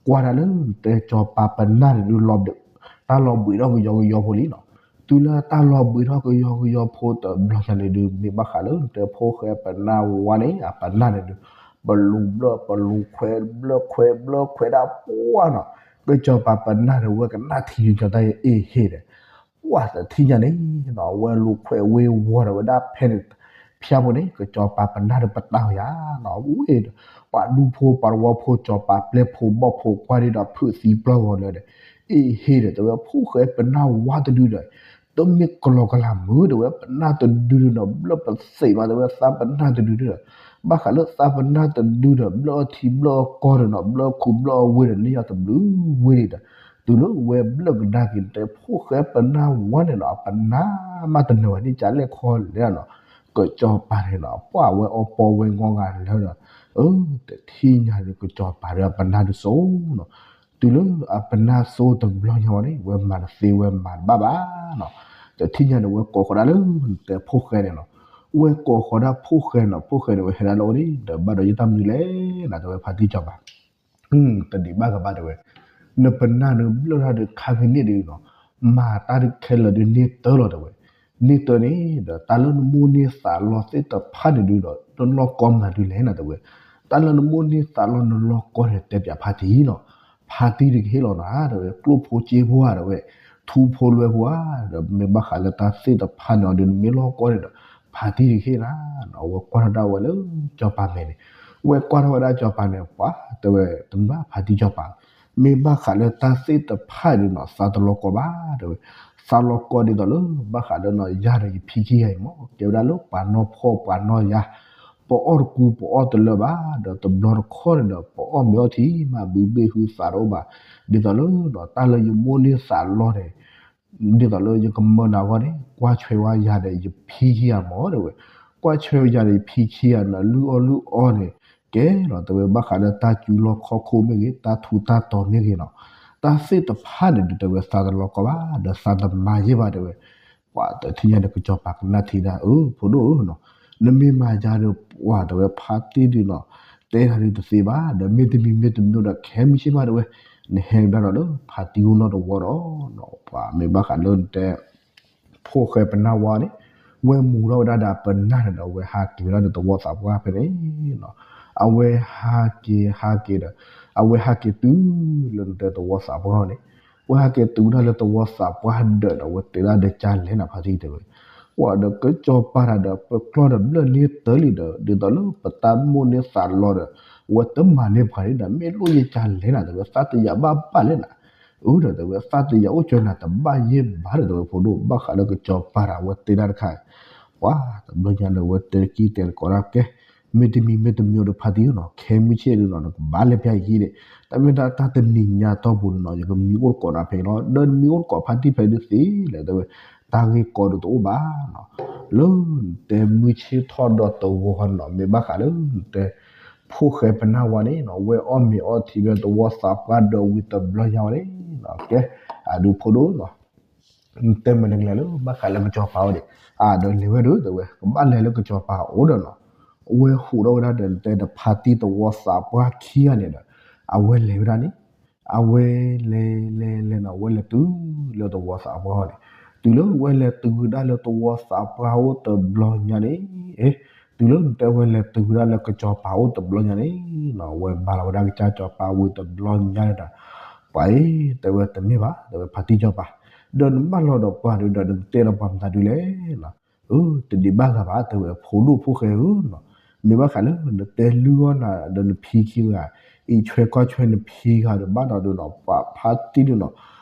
ကွၢ်ဒၣ်လၢ တဲစီၤပၤပနၢ်န့ၣ်ဒုးလီၤဘျ့း, တၢ်လီၤဘှံးထီၣ်ကယီကယီဖိလံနီၤ, တုၤလၢတၢ်လီၤဘှံးထီၣ်ကယီကယီဖိတဘျီညါန့ၣ်ဒုး မ့ၢ်ဘၣ်ဃးလၢ တဲဖိၣ်ဃဲပနၢ်ဝါန့ၣ် အပနၢ်န့ၣ်ဒုး ပလူၤဘျၢၣ်ပလူၤခွဲး ဘျၢၣ်ခွဲးဘျၢၣ်ခွဲးဒၣ်ပှၢ်နီၤ, ကစီၤပၤပနၢ်န့ၣ် ဝဲကနၣ်ထံယုၢ်ကၠီတၢ်အ့ၣ်ဟ့ၣ်ဒီး ပှၢ်တထံၣ်ညါန့ၣ်နီၤ အဝဲလူၤခွဲးဝ့ၤဝီၤဒီးဝဲဒၣ်ဖဲန့ၣ် ဖၠါဖိန့ၣ် ကစီၤပၤပနၢ်ဒီးပတၢ်အီၤယၤနီၤ ဝ့ၢ်ဒီး ပှၤဒူဖိပှၤတဝီဖိ စီၤပၤပျဲၢ်ဖိဘီၣ်ဖိ ကွၢ်ဒံးဒီးဖုးသံပျီၢ်ဂီၤလၢာ်ဒီး အ့ၣ်ဟ့ၣ်ဒီး တဲဝဲဖိၣ်ဃဲပနၢ်ဝါတဒုဒီး တမ့ၢ်ကလီကလီမုၢ် တဲဝဲ ပနၢ်တဒုဒီးနီၤ ဘျၢၣ်ပသ့းမး တဲဝဲ သးပနၢ်တဒုဒီး ဘၣ်ဃးလၢသးပနၢ်တဒုဒီး ဘျၢၣ်အီထံဘျၢၣ်အီကီၢ်ဒီးနီၤ ဘျၢၣ်ခူဘျၢၣ်အီဝ့ၢ်ဒီး န့ၢ်ယၤတဘျုးဝ့ၢ်ဒံးဒီး တုၤလၢဝဲဘျၢၣ်ကဒါက့ၤ တဲဖိၣ်ဃဲပနၢ်ဝါန့ၣ်နီၤ အပနၢ်မးတနၢၤဝဲန့ၣ် ကလဲၣ်ခီလဲၣ်နီၤ, ကစီၤပၤန့ၣ်နီၤ ပှၢ်ဝဲအီပီဝဲငီၢ်ဂၤလၢာ်ဒီး အၢ တထံၣ်ညါဒီး ကစီၤပၤဒီးအပနၢ်ဒုးစိနီၤ, တုၤလၢအပနၢ်စိတဘျီညါဝဲန့ၣ် ဝဲမၤတသ့ဝဲမၤတဘၣ်ဘၣ်နီၤ, တထံၣ်ညါန့ၣ် ဝဲကိးဃီၤဒၣ်လၢ တဲဖိၣ်ဃဲန့ၣ်နီၤ, ဝဲကိးဃီၤဒၣ်ဖိၣ်ဃဲနီၤ ဖိၣ်ဃဲန့ၣ် ဝဲဟဲဒၣ်လၢအအိၣ်န့ၣ် ဒီးဘၣ်ဒီးယတၢ်မနုၤလဲၣ်နီၤ တဲဝဲဖါတံၢ်စီၤပၤ တဒံးဘၣ်ဂၤဘၣ်တဲဝဲ, နပနၢ်န့ၣ်ဘျၢၣ်တၢ်ဒီးခါဂ့ၤန့ၣ်ဒုးနီၤ, မၤတၢ်ခဲလၢာ်ဒုးန့ၢ်တၢ်လီၤတဲဝဲ, န့ၢ်တၢ်န့ၣ် ဒီးတၢ်လၢနမိၢ်န့ၢ်သးလီသ့ၣ်တဖၣ်န့ၣ်ဒုးဒီး နလီၢ်ကီမနုၤဒုးလဲၣ်နီၤတဲဝဲ, တၢ်လၢနမိၢ်န့ၢ်သးလီနလီၢ်ကီန့ၣ် တဲပၠးဖါတံၢ်နီၤ, ဖါတံၢ်ဒုးကဟ့ၣ်လီၤနၤတဲဝဲ ကျိၣ်ဖိစ့ဖိဧါတဲဝဲ, ထူဖိလွဲဖိဧါ, ဒီးမ့ၢ်ဘၣ်ဃးလၢတၢ်သ့ၣ်တဖၣ်န့ၣ်အီၤဒုး နမ့ၢ်လီၢ်ကီန့ၣ်ဒီး ဖါတံၢ်ဒုးကဟ့ၣ်နၤ, အဝဲကွၢ်ထီၣ်ဒၣ်ဝဲလၢစီၤပၤမဲာ်န့ၣ်, ဝဲကွၢ်ထီၣ်ဝဲဒၣ်စီၤပၤန့ၣ် ပှၤတဲဝဲ တမ့ၢ်ဘၣ်ဖါတံၢ်စီၤပၤ, မ့ၢ်ဘၣ်ဃးလၢတၢ်သ့ၣ်တဖၣ်ဒုးနီၤ သးတလီၢ်ကီဘၣ်တဲဝဲ, သးလီၢ်ကီဒ်သိးလၢ ဘၣ်ဃးဒီးနီၤ ယၤဒီးယဖံခံဂၤအံၤမ့ၢ် ကဲဝဲဒၣ်လၢပှၤနီၢ်ဖှီၣ်ပှၤနီၢ်ယၤ, ပအီၣ်တကူပအီၣ်တလၢဘၣ်, ဒီးတဘျီတခီၣ်န့ၣ်ဒီး ပအီၣ်မ့ၤအီထံမး ဘုဘ့ၣ်ဟုသးတအိၣ်ဘၣ်, ဒ်သိးလၢနီၤ တၢ်လၢယမိၢ်န့ၢ်သးလီန့ၣ် ဒ်သိးလၢယကမၢနၤအဂီၢ်န့ၣ် ကွၢ်ဆွဲဝဲယၤဒီးယဖံခံဂၤမ့ၢ်တဲဝဲ, ကွၢ်ဆွဲဝဲယၤဒီးယဖံခံဂၤနီၤ လုၢ်အီၣ်လုၢ်အီန့ၣ် ကဲလီၤတဲဝဲ ဘၣ်ဃးလၢတၢ်စူၤလီၢ်ခီၣ်ခိၣ်မ့ၢ်ဂ့ၤ တၢ်ထူးတၢ်တီၤမ့ၢ်ဂ့ၤနီၤ, တၢ်သ့ၣ်တဖၣ်န့ၣ်ဒုးတဲဝဲ သးတလီၢ်ကီဘၣ် ဒီးသးတမၤယဲၢ်ဘၣ်တဲဝဲ, ပှၤတထံၣ်ညါန့ၣ် ကစီၤပၤကနၣ်ထံဒၣ် အၢ ဖိဒိၣ်ဧၢနီၤ, နမ့ၢ်မၤယၤဒီး ပှၤတဲဝဲဖါတံၢ်ဒုးနီၤ, တဲတၢ်ဒုးတသ့ဘၣ် ဒီးမ့တမံၤမ့တမံၤဒီး ခဲမုၢ်ဆ့ၣ်မးတဲဝဲ, နဟဲကဒါဒီးလၢဖါတံၢ်အိၣ်နီတဝီဒီး ပှၤမ့ၢ်ဘၣ်ဃးလၢနတဲ ဖိၣ်ဃဲပနၢ်ဝါန့ၣ်, ဝဲမူၤထီၣ်ဝဲဒၣ်ဒီးအပနၢ်န့ၣ်ဒီး အဝဲဟးက့ၤဝဲဒၣ်ဒီးသဝီသးပှၢ်ဖဲန့ၣ်နီၤ, အဝဲဟးက့ၤဟးက့ၤဒီး အဝဲဟးက့ၤတုၤလၢနတဲသဝီသးပှၢ်န့ၣ်, ဝဲဟးက့ၤတုၤဝဲဒၣ်လၢသဝီသးပှၢ်ဒီးဒီး အဝဲတဲဒၣ်ဒီးကၢ်လဲၣ်နၤဖါတံၢ်တဲဝဲ, ပှၤဒီးကစီၤပၤတၢ်ဒီး ပကျီၢ်ဒီးဘျၢၣ်န့ၢ်တၢ်လံဒီး ဒ်သိးလၢပတၢ်မိၢ်န့ၢ်သးလီဒီး အဝဲတမၤန့ၢ်ပှၤန့ၣ်ဒီး မ့ၢ်လိၣ်ယကၢ်လဲၣ်နၤတဲဝဲ သးတယာ်ဘၣ်ဘၣ်လဲၣ်နၤ အၢဒီးတဲဝဲ သးတယာ်အိၣ်ကၢနၤတဘၣ်ယဲၢ်ဘၣ်ဒီးတဲဝဲဖိဒိၣ် ဘၣ်ဃးလၢကစီၤပၤတၢ် အဝဲတဲဒၣ်တခါ, ပှၤတဘျီညါဒီး အဝဲတဲကံတဲသကိးဒၣ်ကဲ, မ့တမံၤမ့တမံၤဒီးဖါတံၢ်နီၤ ခဲမုၢ်ဆ့ၣ်ဒုးနီၤ နကဘၣ်လဲၤပျၢ်ယခံဒီး, တၢ်မ့ၢ်ဒၣ်တၢ်တနံၤညါတီၢ်ပူၤန့ၣ်နီၤ ယကမံအိၣ်သကိးနၤဖဲအံၤလီၤ ဒီးနမံအိၣ်သကိးဖါတံၢ်ဖဲဒုးသ့လဲၣ်တဲဝဲ, တၢ်ဂ့ၢ်ကီဒုးတအိၣ်ဘၣ်နီၤ, လၢနတဲမုၢ်ဆ့ၣ်ထီၣ်ဒီးသဝီဃီနီၤ မ့ၢ်ဘၣ်ဃးလၢနတဲ ဖိၣ်ဃဲပနၢ်ဝါန့ၣ်နီၤ ဝဲအီၣ်မ့ၤအီထံဝဲသဝီသးပှၢ်ဒီးဝံၤတဘျီညါဝဲန့ၣ်နီၤ ကဲ, အဒုးဖိဒိၣ်နီၤ နတဲမ့ၢ်နကလဲၤလၢဘၣ်ဃးလၢကစီၤပၤအိၣ်ဒီး, အဒီးလဲၤဝဲဒၣ်တဲဝဲ ကဘၣ်လဲၤလၢကစီၤပၤအိၣ်ဒီးနီၤ, အဝဲဟူးထီၣ်ဝဲဒၣ်ဒီးနတဲဒီးဖါတံၢ်သဝီသးပှၢ်ခံဂၤန့ၣ်ဒီး, အဝဲလဲၤဝဲဒၣ်န့ၣ်, အဝဲလဲၤလဲၤလဲၤနီၤ အဝဲလဲၤတုၤလၢသဝီသးပှၢ်န့ၣ်, တုၤလၢအဝဲလဲၤတုၤဝဲဒၣ်လၢသဝီသးပှၢ်အိၣ်တဘျီညါန့ၣ်, တုၤလၢနတဲဝဲလဲၤတုၤဝဲဒၣ်လၢကစီၤပၤအိၣ်တဘျီညါန့ၣ်နီၤ အဝဲမၤလီၤဝဲဒၣ်ကစၢ်စီၤပၤဝံၤတဘျီညါန့ၣ်ဒီး, ပှၤအံၤတဲဝဲတမ့ၢ်ဘၣ် တဲဝဲဖါတံၢ်စီၤပၤ, ဒီးနဘၣ်လီၤဒီးပှၤဒုးဒီးနကတဲဒီးပှၤမတၤဒုးလဲၣ်နီၤ, အၢ တဒံးဘၣ်ဂၤဘၣ် တဲဝဲဖိဒိၣ်ဖိၣ်ဃဲဧၢနီၤ, မ့ၢ်ဘၣ်ဃးလၢနတဲလုၢ်အီၣ်နၤဒီးနဖံခံဂၤ, အံးဆွဲကွၢ်ဆွဲနဖံဂၤဒီးဘၣ်ဒီးဒုးနီၤ ပှၤဖါတံၢ်ဒုးနီၤ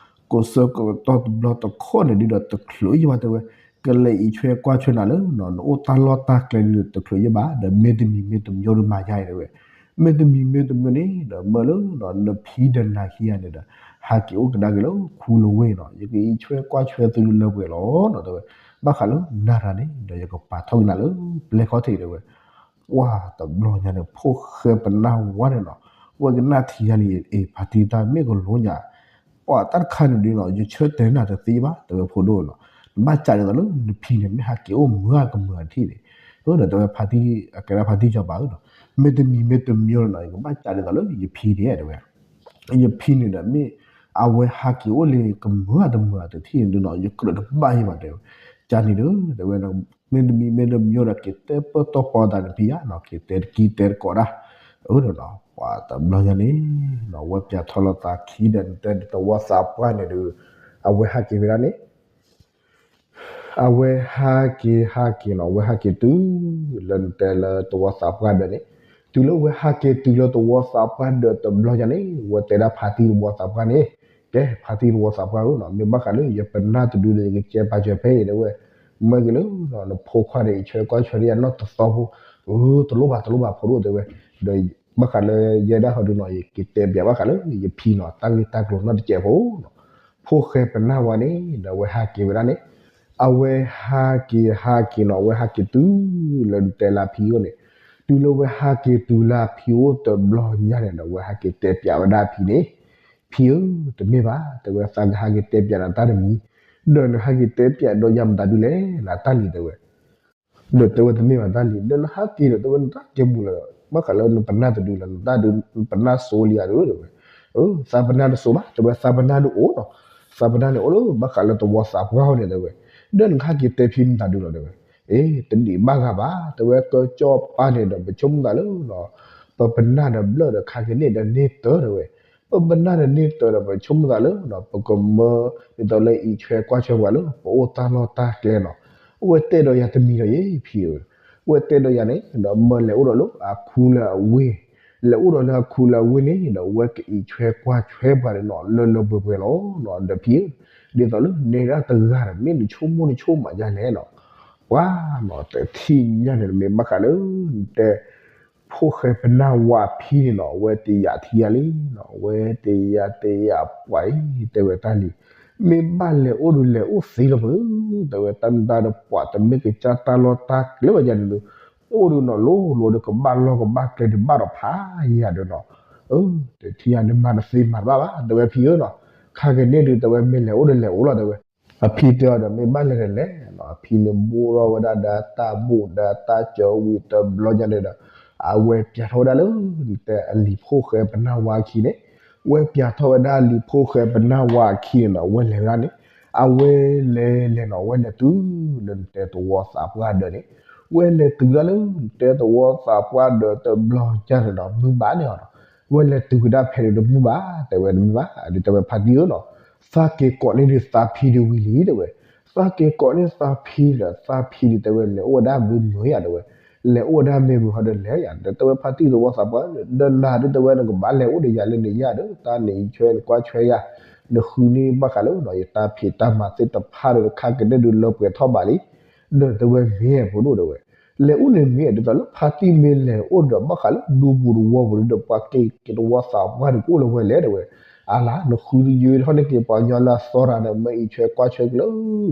ကိးဆၢကတီၢ်တဘျီတခီၣ်န့ၣ်ဒုးဒီးတချုးယဲၢ်ဘၣ်တဲဝဲ, ကလဲၤအံးဆွဲကွၢ်ဆွဲနၤလၢနီၤ နအိၣ်တၢ်လီၢ်တၢ်ကျဲဒုးဒီးတချုးယဲၢ်ဘၣ် ဒီးမ့တမံၤမ့တမံၤဒုးမၤယါအံၤတဲဝဲ, မ့တမံၤမ့တမံၤန့ၣ်ဒီး မၢလၢနဖံဒီးနၤခံဂၤန့ၣ်ဒီး ဟးက့ၤအိၣ်ကဒါက့ၤလၢခူလဝ့ၢ်နီၤ, ယကအံးဆွဲကွၢ်ဆွဲသုလၢလၢပှဲၤပှဲၤလီၤနီၤ တဲဝဲ. ဘၣ်ဃးလၢနၤတၢ်န့ၣ်ဒီး ယကပာ်ထီၣ်က့ၤနၤလၢပျဲၢ်ခီၣ်ထံး တဲဝဲ. ပှၤတဘျီညါန့ၣ် ဖိၣ်ဃဲပနၢ်ဝါန့ၣ်နီၤ, ဝဲကနၣ်ထံယါလံ အ့ၣ် ဖါတံၢ်တၢ်မ့ၢ်ကလိညါ ပှၤတၢ်တခါန့ၣ်ဒုးနီၤ ယဆၢတဲာ်နၤတသ့ဘၣ် တဲဝဲ ဖိဒိၣ်နီၤ, နဘၣ်စးဒ်သိးလၢနဖံန့ၣ် မ့ၢ်ဟးက့ၤအိၣ်မုာ်အကမုာ်အထံၣ်န့ၣ်, အၢ ဒီးတဲဝဲ ဖါတံၢ် အကဲဒၣ်ဖါတံၢ်စီၤပၤဧၢနီၤ, မ့တမံၤမ့တမံၤနီၤ ယကဘၣ်စးဒ်သိးလၢယဖံန့ၣ် တဲဝဲ. ယဖံန့ၣ်ဒီး မ့ၢ်အဝဲဟးက့ၤအိၣ်လၢကမုာ်တမုာ်တထံၣ်န့ၣ်ဒုးနီၤ ယကြၢးတဘၣ်ယံၤဘၣ် တဲဝဲ. ကန့ၣ်ဒီး တဲဝဲ မ့တမံၤမ့တမံၤဒီး က့ၤတဲပၢၢ်တီပီသးန့ၣ် ဖံယါနီၤ, က့ၤတဲတကံတဲတကိးဒၣ်, အၢ ဒီးနီၤ ပှၤတဘျီညါန့ၣ်နီၤ ဝဲပၠးထီၣ်လီၤသးခံဒီး နတဲဒ်သဝီသးပှၢ်န့ၣ်ဒီး အဝဲဟးက့ၤဝဲဒၣ်န့ၣ် အဝဲဟးက့ၤဟးက့ၤနီၤ အဝဲဟးက့ၤတုၤလၢနတဲလၢသဝီသးပှၢ်ဒၢးန့ၣ်, တုၤလၢဝဲဟးက့ၤတုၤလၢသဝီသးပှၢ်ဒၢးတဘျီညါန့ၣ် ဝဲတဲဒၣ်ဖါတံၢ်သဝီသးပှၢ်န့ၣ်, ကဲ ဖါတံၢ်သဝီသးပှၢ်ဧၢနီၤ, မ့ၢ်ဘၣ်ဃးလၢယပနၢ်တဒုဒီး ယကကဲပာ်စၢၤဖဲအံၤ တဲဝဲ, မၢက့ၤလၢနဖိခွါဒီး အံးဆွဲကွၢ်ဆွဲဒီးယၤနီတသီဖိ, အၢ တလိၣ်ဘၣ်တလိၣ်ဘၣ် ဖိဒိၣ် တဲဝဲ, ဒီးဘၣ်ဃးလၢယဲဒၣ်ဟီဒုးနီၤ ယကတဲပၠးဘၣ်ဃးလၢယဖံနီၤ တၢ်ဂ့ၢ်တၢ်ကျိၤနီတစဲးဖိနီၤ, ဖိၣ်ဃဲပနၢ်ဝါန့ၣ်ဒီး အဝဲဟးက့ၤဝဲဒၣ်န့ၣ်, အဝဲဟးက့ၤဟးက့ၤနီၤ အဝဲဟးက့ၤတုၤလၢနတဲလၢဖံအိၣ်န့ၣ်, တုၤလၢဝဲဟးက့ၤတုၤလၢအဖံအိၣ်တဘျီညါန့ၣ်ဒီး အဝဲဟးက့ၤတဲပၠးဝဲဒၣ်အဖံန့ၣ်, ဖံဧၢ တမ့ၢ်ဘၣ် တဲဝဲ သးကဟးက့ၤတဲပၠးနၤတၢ်တမံၤ, ဒီးနဟးက့ၤတဲပၠးဒီးယၤမတၤဒုလဲၣ် နတၢ်လံၤ တဲဝဲ. ဒီးတဲဝဲတမ့ၢ်ဘၣ်တၢ်လံၤ ဒီးနဟးက့ၤဒီး တဲဝဲ နတၢ်ကဲမူလၢၤ ဘၣ်ဃးလၢနပနၢ်တဒုလၢၤ နတၢ်ဒုး နပနၢ်စိလံဧါဒီး တဲဝဲ, အၢ သးပနၢ်တစိဘၣ် တဲဝဲ သးပနၢ်ဒုးအိၣ်နီၤ, သးပနၢ်န့ၣ်အိၣ်လၢဘၣ်ဃးလၢသဝီသးပှၢ်အံၤန့ၣ် တဲဝဲ, ဒီးနကဟးက့ၤတဲဖံမတၤဒုလီၤ တဲဝဲ, အ့ တဒံးဘၣ်ဂၤဘၣ် တဲဝဲ ကၠီပၢ်န့ၣ်ဒီး ပဆိကမိၣ်သးလၢ ပပနၢ်ဒီးဘျၢၣ်ဒီးခါကန့ၢ်ဒီးန့ၢ်တၢၤ တဲဝဲ, ပပနၢ်ဒီးန့ၢ်တၢၤဒီး ပဆိကမိၣ်သးလၢ ပကမၢ ဒ်သိးလၢအံးဆွဲကွၢ်ဆွဲပှၤလၢ ပအိၣ်တၢ်လီၢ်တၢ်ကျဲနီၤ, အဝဲတဲဒီးယၤတမံၤဒီးယဲ ဖံဧၢ, အဝဲတဲဒီးယၤန့ၣ်ဒီး မၢလဲၤအိၣ်ဒီးလၢအခူလၢအဝ့ၢ်, လဲၤအိၣ်ဒီးလၢအခူလၢအဝ့ၢ်န့ၣ်ဒီး အဝဲကအံးဆွဲကွၢ်ဆွဲပှၤန့ၣ်နီၤ လၢလၢပှဲၤပှဲၤလီၤနီၤ ဒီးဖံဧၢ, ဒ်သိးလၢနဲဒၣ်တဂၤဒီး မ့ၢ်နဆိကမိၣ်နဆိကမးယါလဲၣ်နီၤ, ပှၤနီၤ တထံၣ်ညါန့ၣ် မ့ၢ်ဘၣ်ဃးလၢ နတဲ ဖိၣ်ဃဲပနၢ်ဝါအဖံန့ၣ်နီၤ အဝဲတယာ်ထံယါလံနီၤ အဝဲတယာ်တယာ်ပှၤအံၤ တဲဝဲတၢ်လံၤ, မ့ၢ်ဘၣ်လဲၤအိၣ်ဒီးလဲၤအိၣ်သ့လီၤမုၢ်, တဲဝဲ တၢ်မ့ၢ်တၢ်ဒီးပှၤတမ့ၢ်ကစၢ်တၢ်လီၢ်တၢ်ကျဲဘၣ်ယၤန့ၣ်ဒီး အိၣ်ဒီးနီၤ လိၤလိၤဒီးကဘၣ်လီၢ်ကဘၣ်ကျဲဒီးဘၣ်ဒီးဖးယံၤဒီးနီၤ, အၢ တထံၣ်ညါန့ၣ် မၤတသ့မၤတဘၣ်ဘၣ် တဲဝဲဖံဧၢနီၤ, ခါကန့ၢ်ဒုး တဲဝဲ မ့ၢ်လဲၤအိၣ်ဒီးလဲၤအိၣ်လီၤ တဲဝဲ အဖံတဲအီၤဒီး မ့ၢ်ဘၣ်လဲၤဒီးလဲၤနီၤ, အဖံန့ၣ်ဘိၣ်ထီၣ်ဝဲဒၣ်ဒီးတၢ်ဘိၣ်ဒီးတၢ်စၢၤဝံၤတဘျီညါန့ၣ်ဒီး အဝဲပၠးထီၣ်ဝဲဒၣ်လၢ နတဲအလံၤဖိၣ်ဃဲပနၢ်ဝါအခံန့ၣ်, ဝဲပၠးထီၣ်ဝဲဒၣ်အလံၤဖိၣ်ဃဲပနၢ်ဝါအခံန့ၣ်နီၤ အဝဲလဲၤဝဲဒၣ်န့ၣ်, အဝဲလဲၤလဲၤနီၤ အဝဲလဲၤတုၤလၢနတဲသဝီသးပှၢ်ဒၢးန့ၣ်, ဝဲလဲၤတုၤဒၣ်လၢနတဲသဝီသးပှၢ်ဒၢးတဘျီညါန့ၣ်ဒီး မုၢ်ဘၣ်န့ၣ်နီၤ, ဝဲလဲၤတုၤကဒါဖဲန့ၣ်ဒီးမုၢ်ဘၣ် တဲဝဲတမ့ၢ်ဘၣ် ဒ်တဲဝဲဖါတံၢ်ဧၢနီၤ, သးက့ၤကိးန့ၢ်ဒုးသးဖံဒုးဝံၤလံ တဲဝဲ, သးက့ၤကိးန့ၢ်သးဖံဒီး သးဖံဒုးတဲဝဲ လဲၤအိၣ်ဝဲဒၣ်မုာ်မုာ်ယၤ တဲဝဲ, လဲၤအိၣ်ဝဲဒၣ်မ့ၢ်မုာ်ဟီဒီးလဲၤယၤ ဒီးတဲဝဲဖါတံၢ်သဝီသးပှၢ် ဒီးနၤဒုးတဲဝဲ နကဘၣ်လဲၤအိၣ်ဒီးယၤလၢန့ၣ်ယၤဒီး တၢ်န့ၣ်အံးဆွဲနကွၢ်ဆွဲယၤ, နဃုန့ၢ်ဘၣ်ဃးလၢ ယတၢ်ဖံးတၢ်မၤသ့ၣ်တဖၣ်ဒီး ခါကန့ၢ်ဒုးလၢပှဲၤထီၣ်ဘၣ်လံ, ဒီးတဲဝဲမ့ၢ်ဖိဒိၣ်တဲဝဲ လဲၤအိၣ်န့ၣ်မ့ၢ်ဒ်သိးလၢဖါတံၢ်မ့ၢ်လဲၤအိၣ်ဒီး ဘၣ်ဃးလၢဒူပူၤသဝီပူၤဒီး ပှၤက့ၤက့ၤသဝီသးပှၢ်န့ၣ် ကအိၣ်လၢဝဲလဲၣ်တဲဝဲ, အါလၢ နဃုယွဲထီၣ်န့ၢ်က့ၤပှၤကညီလၢအသီတဂၤဒီး မ့ၢ်အံးဆွဲကွၢ်ဆွဲက့ၤလၢ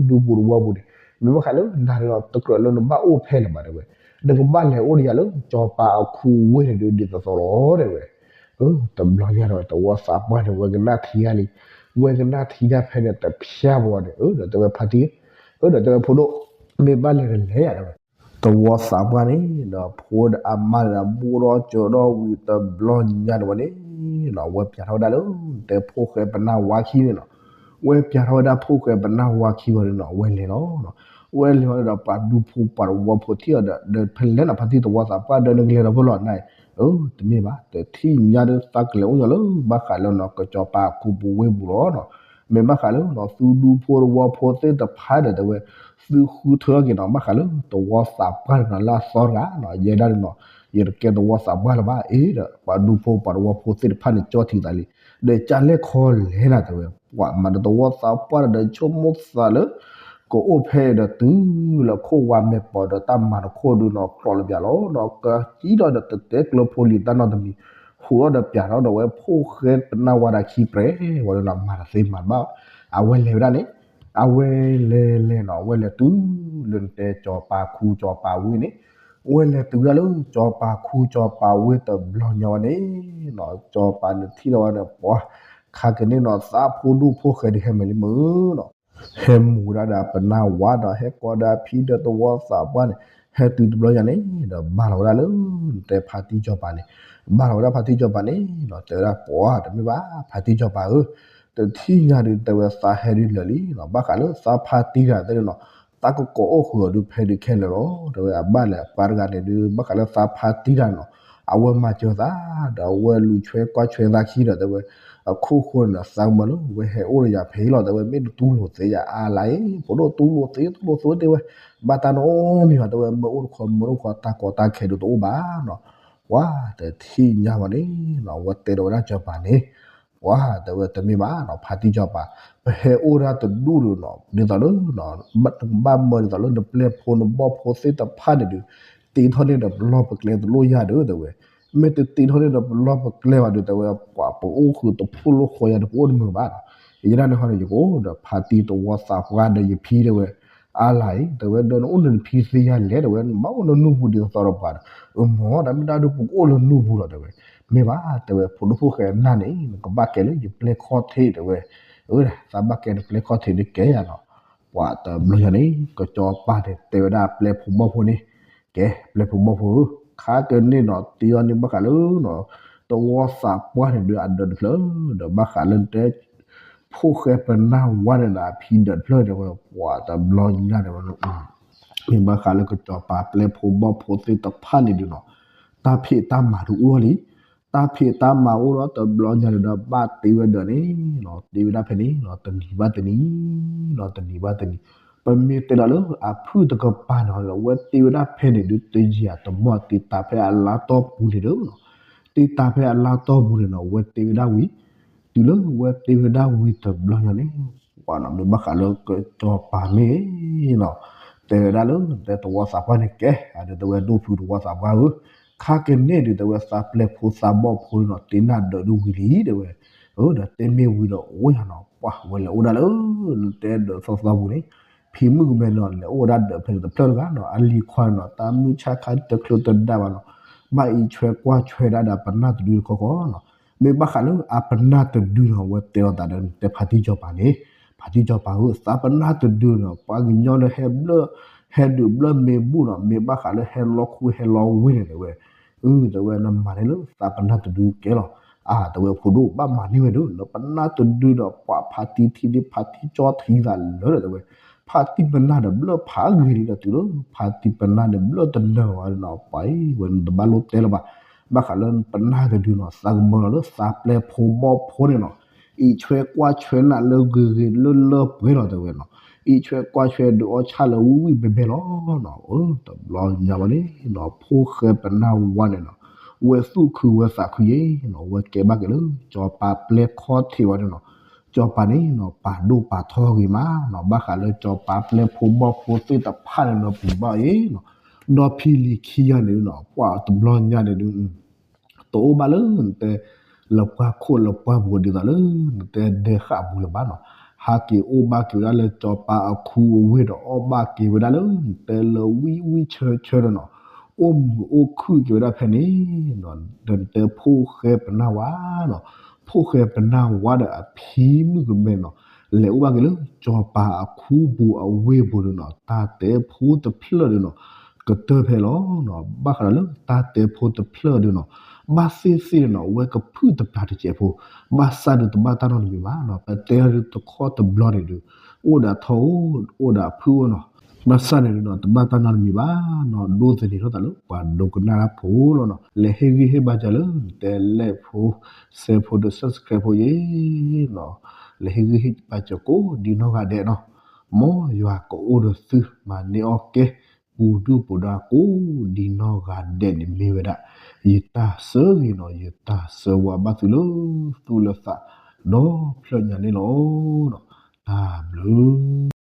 ဒူပူၤသဝီပူၤန့ၣ်, မ့ၢ်ဘၣ်ဃးလၢနၤဒီး တကြၢးလၢနဘၣ်အိၣ်ဖဲလဲၣ်ဘၣ်တဲဝဲ, နကဘၣ်လဲၤအိၣ်ဒီးယၤလၢ ကၠီၤပၤအခူဝ့ၢ်န့ၣ်ဒုး ဒ်သိးသိးလီၤတဲဝဲ, အၢ တဘျီညါဒီး သဝီသးပှၢ်န့ၣ် ဝဲကနၣ်ထံဂၤလံ, ဝဲကနၣ်ထံဒၣ်ဖဲန့ၣ်တဖျါဘၣ်န့ၣ် အၢ ဒီးတဲဝဲဖါတံၢ်, အၢ ဒီးတဲဝဲဖိဒိၣ်, မ့ၢ်ဘၣ်လဲၤဒီးလဲၤယၤတဲဝဲ, သဝီသးပှၢ်န့ၣ်ဒီး ဖိဒီးအမါန့ၣ်ဒီး ဘိၣ်ထီၣ်စၢၤထီၣ်ဝံၤတဘျီညါန့ၣ်ဝဲန့ၣ်နီၤ ဝဲပၠးထီၣ်ဝဲဒၣ်လၢ နတဲဖိၣ်ဃဲပနၢ်ဝါခံန့ၣ်နီၤ, ဝဲပၠးထီၣ်ဝဲဒၣ်ဖိၣ်ဃဲပနၢ်ဝါခံဝံၤန့ၣ်နီၤ ဝဲလဲၤလီၤနီၤ, ဝဲလဲၤဝဲဒီးပှၤဒူဖိပှၤသဝီဖိထံၣ်အီၤဒီး ဒီးဖဲလဲၣ်နီၤ ဖါတံၢ်သဝီသးပှၢ်ဒီး နကလဲၤဒီးဖဲလဲၣ်နီၤ, အၢ တမ့ၢ်ဘၣ် တထံၣ်ညါဒီး သးကလဲၤအိၣ်ညီလၢ ဘၣ်ဃးလၢနီၤ ကၠီၤပၤအခူပူၤဝ့ၢ်ပူၤလီၤနီၤ, မ့ၢ်ဘၣ်ဃးလၢနီၤ သုဒူဖိသဝီဖိသ့ၣ်တဖၣ်ဒီးတဲဝဲ သုဃုထၢထီၣ်က့ၤနီၤ ဘၣ်ဃးလၢသဝီသးပှၢ်န့ၣ်နီၤ လၢအသီတဂၤနီၤ ယဲဒၣ်န့ၣ်နီၤ ယတကဲသဝီသးပှၢ်လၢၤဘၣ်အံၤဒီး ပှၤဒူဖိပှၤသဝီဖိသ့ၣ်တဖၣ်န့ၣ် ကၠီထံသးလံ, ဒီးကၢ်လဲၣ်ခီလဲၣ်နၤတဲဝဲ ပှၤမၤဒီးသဝီသးပှၢ်ဒီး ဆိကမိၣ်သးလၢ ကအိၣ်ဖဲဒီးတုၤလၢခိၣ်ဝါမဲာ်ပီၤဒီးတၢ်မၤတခိၣ်ဒုးနီၤ ကျိးလၢပၠးလီၤနီၤ ကကံထီၣ်ဒီးတတဲကျၢၤဖိလံၤတၢ်နီတမံၤ ဟူးထီၣ်ဒီးပၠးထီၣ်ဒီးဝဲဖိၣ်ဃဲပနၢ်ဝါဒီးခံပြဲးဝဲလၢနီၤ မၤတသ့မၤတဘၣ် အဝဲလဲၤဝဲဒၣ်န့ၣ် အဝဲလဲၤလဲၤနီၤ အဝဲလဲၤတုၤလၢနတဲကၠီၤပၤခူကၠီၤပၤဝ့ၢ်န့ၣ် ဝဲလဲၤတုၤဝဲဒၣ်လၢကၠီၤပၤခူကၠီၤပၤဝ့ၢ်တဘျီညါဝဲန့ၣ်နီၤ ကၠီၤပၤန့ၣ်ထံၣ်ထီၣ်ဝဲန့ၣ် ပှၤ ခါကန့ၣ်နီၤ သးဖိဒိၣ်ဖိၣ်ဃဲဒုးဟဲမ့ၢ်လံမုၢ်နီၤ ဟဲမူဒါဒီးအပနၢ်ဝါဒီး ဟဲကိးဒီးအဖံဒီးသဝီသးပှၢ်န့ၣ် ဟဲတုၤတဘျီညါန့ၣ် ဒီးဘၣ်လီၤဝဲဒၣ်လၢ တဲဖါတံၢ်ကၠီၤပၤန့ၣ် ဘၣ်လီၤဝဲဒၣ်ဖါတံၢ်ကၠီၤပၤန့ၣ်နီၤ တဲဝဲဒၣ်ပှၤ တမ့ၢ်ဘၣ် ဖါတံၢ်ကၠီၤပၤဧၢ တထံၣ်ညါဒုး တဲဝဲသးဟဲဒုးလၢာ်လံနီၤ ဘၣ်ဃးလၢသးဖါတံၢ်တဂၤသ့ၣ်နီၤ သးကကိးအိၣ်ဃုာ်အီၤဒုးဖဲဒုးခဲလၢာ်လီၤ တဲဝဲအဘၣ်လဲၣ် ပှၤတဂၤန့ၣ်ဒုး ဘၣ်ဃးလၢသးဖါတံၢ်တဂၤနီၤ အဝဲမၤစၢၤသး ဒီးအဝဲလူၤဆွဲကွၢ်ဆွဲသးခံဒီး တဲဝဲ အခိၣ်ဃိန့ၣ်ဒီး သးကမၢလၢ ဝဲဟဲအိၣ်ဒီးယၤဖဲအံၤလီၤ တဲဝဲ မ့ၢ်တတူၢ်လိာ်သ့ယၤအါလါအံၤ ဖိဒိၣ်တူၢ်လိာ်သ့ တူၢ်လိာ်သ့ တဲဝဲ ဘၣ်တၢ်နီတမံၤဘၣ် တဲဝဲ မ့ၢ်အိၣ်တခီ မ့ၢ်အိၣ်တခီ တၢ်ကီတၢ်ခဲဒုးတအိၣ်ဘၣ်နီၤ ပှၤတထံၣ်ညါဘၣ်န့ၣ်နီၤ အဝဲတဲဒီးဝဲဒၣ်ကၠီၤပၤန့ၣ် ပှၤတဲဝဲတမ့ၢ်ဘၣ်နီၤ ဖါတံၢ်ကၠီၤပၤ ပဟဲအိၣ်ဒၣ်တဒူၣ်ဒီးနီၤ ဒ်သိးလၢ ဘၣ်မၢဒ်သိးလၢနပျဲၢ်ဖိနဘီၣ်ဖိသ့ၣ်တဖၣ်န့ၣ်ဒုး တ့ထီၣ်န့ၢ်ဒီးပလီၢ်ပကျဲတလိၣ်ယၤဒီး တဲဝဲ မ့ၢ်တတ့ထီၣ်န့ၢ်ဒီးပလီၢ်ပကျဲဘၣ်ဒီး တဲဝဲ ပှၤပအိၣ်ဃုာ်တဖိၣ်လိာ်ဃီယၤဒီး ပအိၣ်တမုာ်ဘၣ်နီၤ ယဲဒၣ်န့ၣ်ဟီန့ၣ် ယကအိၣ်ဒီးဖါတံၢ်သဝီသးပှၢ်ဒီး ယဖံ တဲဝဲ အါလါအံၤ တဲဝဲ ဒီးနအိၣ်နဖံသ့ယၤလဲၣ် တဲဝဲ နဘၣ်အိၣ်လၢနူၢ်ပူၤဒ်သိးဒီးပှၤဒီး အမ့ၢ်တၢ်မ့ၢ်တၢ်ဒုး ပကအိၣ်လၢနူၢ်ပူၤလီၤ တဲဝဲ မ့ၢ်ဘၣ် တဲဝဲ ဖိဒိၣ်ဖိၣ်ဃဲနၢ်န့ၣ် နကဘၣ်ကဲလၢယပျဲၢ်ခီၣ်ထံး တဲဝဲ အၢ သးဘၣ်ကဲနပျဲၢ်ခီၣ်ထံးန့ၣ်ကဲယၤနီၤ ပှၤတဘျီညါန့ၣ် ကၠီၤပၤန့ၣ် တဲဝဲဒၣ်ပျဲၢ်ဖိဘီၣ်ဖိန့ၣ် ကဲ ပျဲၢ်ဖိဘီၣ်ဖိဧၢ ခါကန့ၣ်နီၤ တ့အီၤန့ၣ်ဘၣ်ဃးလၢ သဝီသးပှၢ်န့ၣ်ဒုးအဒၢးတဖျၢၣ် ဒီးဘၣ်ဃးလၢတဲ ဖိၣ်ဃဲပနၢ်ဝါန့ၣ်ဒီးအဖံဒၢးတဖျၢၣ် တဲဝဲ ပှၤတဘျီညါန့ၣ်ဝဲ မ့ၢ်ဘၣ်ဃးလၢကၠီၤပၤပျဲၢ်ဖိဘီၣ်ဖိသ့ၣ်တဖၣ်န့ၣ်ဒုးနီၤ တၢ်ဖံးတၢ်မၤဒုးအိၣ်လီၤလံ တၢ်ဖံးတၢ်မၤအိၣ်ဒီးတဘျီညါန့ၣ်ဒီး ဘၣ်တ့ဝဲဒၢးန့ၣ်နီၤ တ့ဝဲဒၣ်ဖဲန့ၣ်နီၤ တနံၤဘၣ်တနံၤနီၤ တနံၤဘၣ်တနံၤ ပမ့ၢ်တဲဒီးလၢအဖုၣ်တကပၤန့ၣ် အဝဲတ့ဝဲဒၣ်ဖဲန့ၣ်ဒုး တယံာ်အတမီၢ် တ့တၢ်ဖဲအလါတီၢ်ပူၤန့ၣ်ဒီး တ့တၢ်ဖဲအလါတီၢ်ပူၤန့ၣ်နီၤ အဝဲတ့ဝဲဒၣ်ဝံၤ တုၤလၢအဝဲတ့ဝဲဒၣ်ဝံၤတဘျီညါန့ၣ် ပှၤနီၤမ့ၢ်ဘၣ်ဃးလၢကၠီၤပၤမ့ၢ်နီၤ တဲဝဲဒၣ်လၢ တဲသဝီသးပှၢ်န့ၣ်ကဲ အဒုးတဲဝဲဒိၣ်ဖုသဝီသးပှၢ်ဧၢ ခါကန့ၣ်ဒုးတဲဝဲသးပျဲၢ်ဖိသးဘီၣ်ဖိနီၤ တ့နၢ်ဒၢးဒုးဝံၤလံ တဲဝဲ အၢ ဒီးတဲမ့ၢ်ဝံၤဒီးအိၣ်ယၤနီၤ ပှၤဝဲလဲၤအိၣ်ဒၣ်လၢ တဲဒၢးသီသီပူၤန့ၣ် ဖံမုၣ်ကမဲနီၤ လဲၤအိၣ်ဝဲဒၣ်ဒၢးဖဲန့ၣ်တဖျၢၣ်တဂၤနီၤ အလံၤခွါနီၤ တၢ်မုၢ်ဆါခါတချုးတဒါဘၣ်နီၤ ဘၣ်အံးဆွဲကွၢ်ဆွဲဒၣ်ဒီးပနၢ်တဒုတခီခီနီၤ မ့ၢ်ဘၣ်ဃးလၢအပနၢ်တဒုနီၤ အဝဲတဲလီၤသးဒီးတဲဖါတံၢ်ကၠီၤပၤန့ၣ် ဖါတံၢ်ကၠီၤပၤဧၢ သးပနၢ်တဒုနီၤ ပှၤကညီလၢဟဲဘျၢၣ် ဟဲဒုးဘျၢၣ်မ့ၢ်ဘူၣ်နီၤ မ့ၢ်ဘၣ်ဃးလၢဟဲလီၤခူဟဲလီၤဝ့ၢ်န့ၣ် တဲဝဲ အၢ တဲဝဲနမၤန့ၢ်လၢသးပနၢ်တဒုကဲလီၤ အါ တဲဝဲဖိဒိၣ် ဘၣ်မၤန့ၢ်ဝဲဒၣ် လၢပနၢ်တဒုဒီး ပှၤဖါတံၢ်ထံၣ်ဒ်ဖါတံၢ်ကၠီထံသးလၢာ်ဒီး တဲဝဲ ဖါတံၢ်ပနၢ်ဒီးဘျၢၣ်ဖးဂ့ၤလံဒီးတုၤလၢ ဖါတံၢ်ပနၢ်န့ၣ်ဘျၢၣ်တနၢၤဝဲနီၤ ပှၤအံၤဝဲနတဘၣ်လိၣ်တဲလၢၤဘၣ် ဘၣ်ဃးလၢပနၢ်တဒုနီၤ သးကမၢလီၤလၢသးပျဲၢ်ဖိဘီၣ်ဖိန့ၣ်နီၤ အံးဆွဲကွၢ်ဆွဲနၤလၢဂ့ၤဂ့ၤလၢလၢပှဲၤလီၤ တဲဝဲနီၤ အံးဆွဲကွၢ်ဆွဲဒုးအီၣ်ဆၣ်လၢဝံၣ်ဝံၣ်ဘဲဘဲလီၤနီၤ အၢ တဘျီညါဘၣ်န့ၣ်နီၤ ဖိၣ်ဃဲပနၢ်ဝါန့ၣ်နီၤ ဝဲသူၣ်ခုဝဲသးခုယဲနီၤ ဝဲကဲဘၣ်က့ၤလၢ ကၠီၤပၤပျဲၢ်ခီၣ်ထံးဝဲန့ၣ်နီၤ ကၠီၤပၤန့ၣ်နီၤ ပာ်ဒိၣ်ပာ်ထီဂ့ၤမးနီၤ ဘၣ်ဃးလၢကၠီၤပၤပျဲၢ်ဖိဘီၣ်ဖိသ့ၣ်တဖၣ်န့ၣ်နီၤ ပူၤဘၣ်အံၤနီၤ ဒီဖံလံၤခံဂၤန့ၣ်နီၤ ပှၤတဘျီညါန့ၣ်ဒုး တအိၣ်ဘၣ်လၢနတဲ လပှၢ်ခိၣ်လပှၢ်ပူၤဒ်သိးလၢ နတဲဒဲဃာ်ပူၤလၢၤဘၣ်နီၤ ဟးက့ၤအိၣ်ဘၣ်က့ၤဝဲဒၣ်လၢကၠီၤပၤအခူအဝ့ၢ်ဒီးအီၣ်ဘၣ်က့ၤဝဲဒၣ်လၢ နတဲလၢဝံၣ်ဝံၣ်ဆၢဆၢဒီးနီၤ အိၣ်မုာ်အိၣ်ခုၣ်က့ၤဝဲဒၣ်ဖဲန့ၣ်နီၤ ဒီးနတဲဖိၣ်ဃဲပနၢ်ဝါနီၤ ဖိၣ်ဃဲပနၢ်ဝါဒီးအဖံမုၣ်ကမဲနီၤ လဲၤအိၣ်ဘၣ်က့ၤလၢ ကၠီၤပၤအခူပူၤအဝ့ၢ်ပူၤန့ၣ်နီၤ တၢ်တဲဖိတဖျၢၣ်န့ၣ်နီၤ ကတၢၢ်ဖဲလီၤနီၤ ဘၣ်ဃးဒီးလၢတၢ်တဲဖိတဖျၢၣ်ဒုးနီၤ ဘၣ်သ့ၣ်သ့ၣ်န့ၣ်နီၤ အဝဲကဖုၣ်တပျၢ်တစဲးဖိ ဘၣ်ဆၣ်ဒုးတဘၣ်တၢ်နီတမံၤဘၣ်နီၤ ပတဲဒုးတခီတဘျီန့ၣ်ဒုး အိၣ်ဒီးထီၣ်အိၣ် အိၣ်ဒီးဖုၣ်အိၣ်နီၤ ဘၣ်ဆၣ်န့ၣ်ဒုးနီၤ တဘၣ်တၢ်နီတမံၤဘၣ်နီၤ ဒိးသန့ၤထီၣ်သးလၢပှၤဒိကနၣ်တၢ်ဖိလီၤနီၤ လဲၤဟ့ၣ်ဂံၢ်ဟ့ၣ်ဘါစၢၤလၢ နတဲလဲၣ်ဖိ စဲးဖိဒီး subscribe ဖိယဲနီၤ လဲၤဟ့ၣ်ဂံၢ်ဟ့ၣ်ဘါစၢၤကိးဒ်နီၢ်ဂၤဒဲးနီၤ မ်ယွၤကအိၣ်ဒီးသု မၤန့ၢ်အီၣ်ကဲ ပူၤဒုၣ်ပူၤဒါကိးဒ်နီၢ်ဂၤဒဲးန့ၣ်မ့ၢ်ဝဲဒၣ် ယတၢ်ဆၢဂ့ၤနီၤ ယတၢ်ဆၢဝါဘၣ်သုလၢ သူၣ်လၢသး ဒီဖျၢၣ်ညါန့ၣ်လီၤ. တၢ်ဘျုး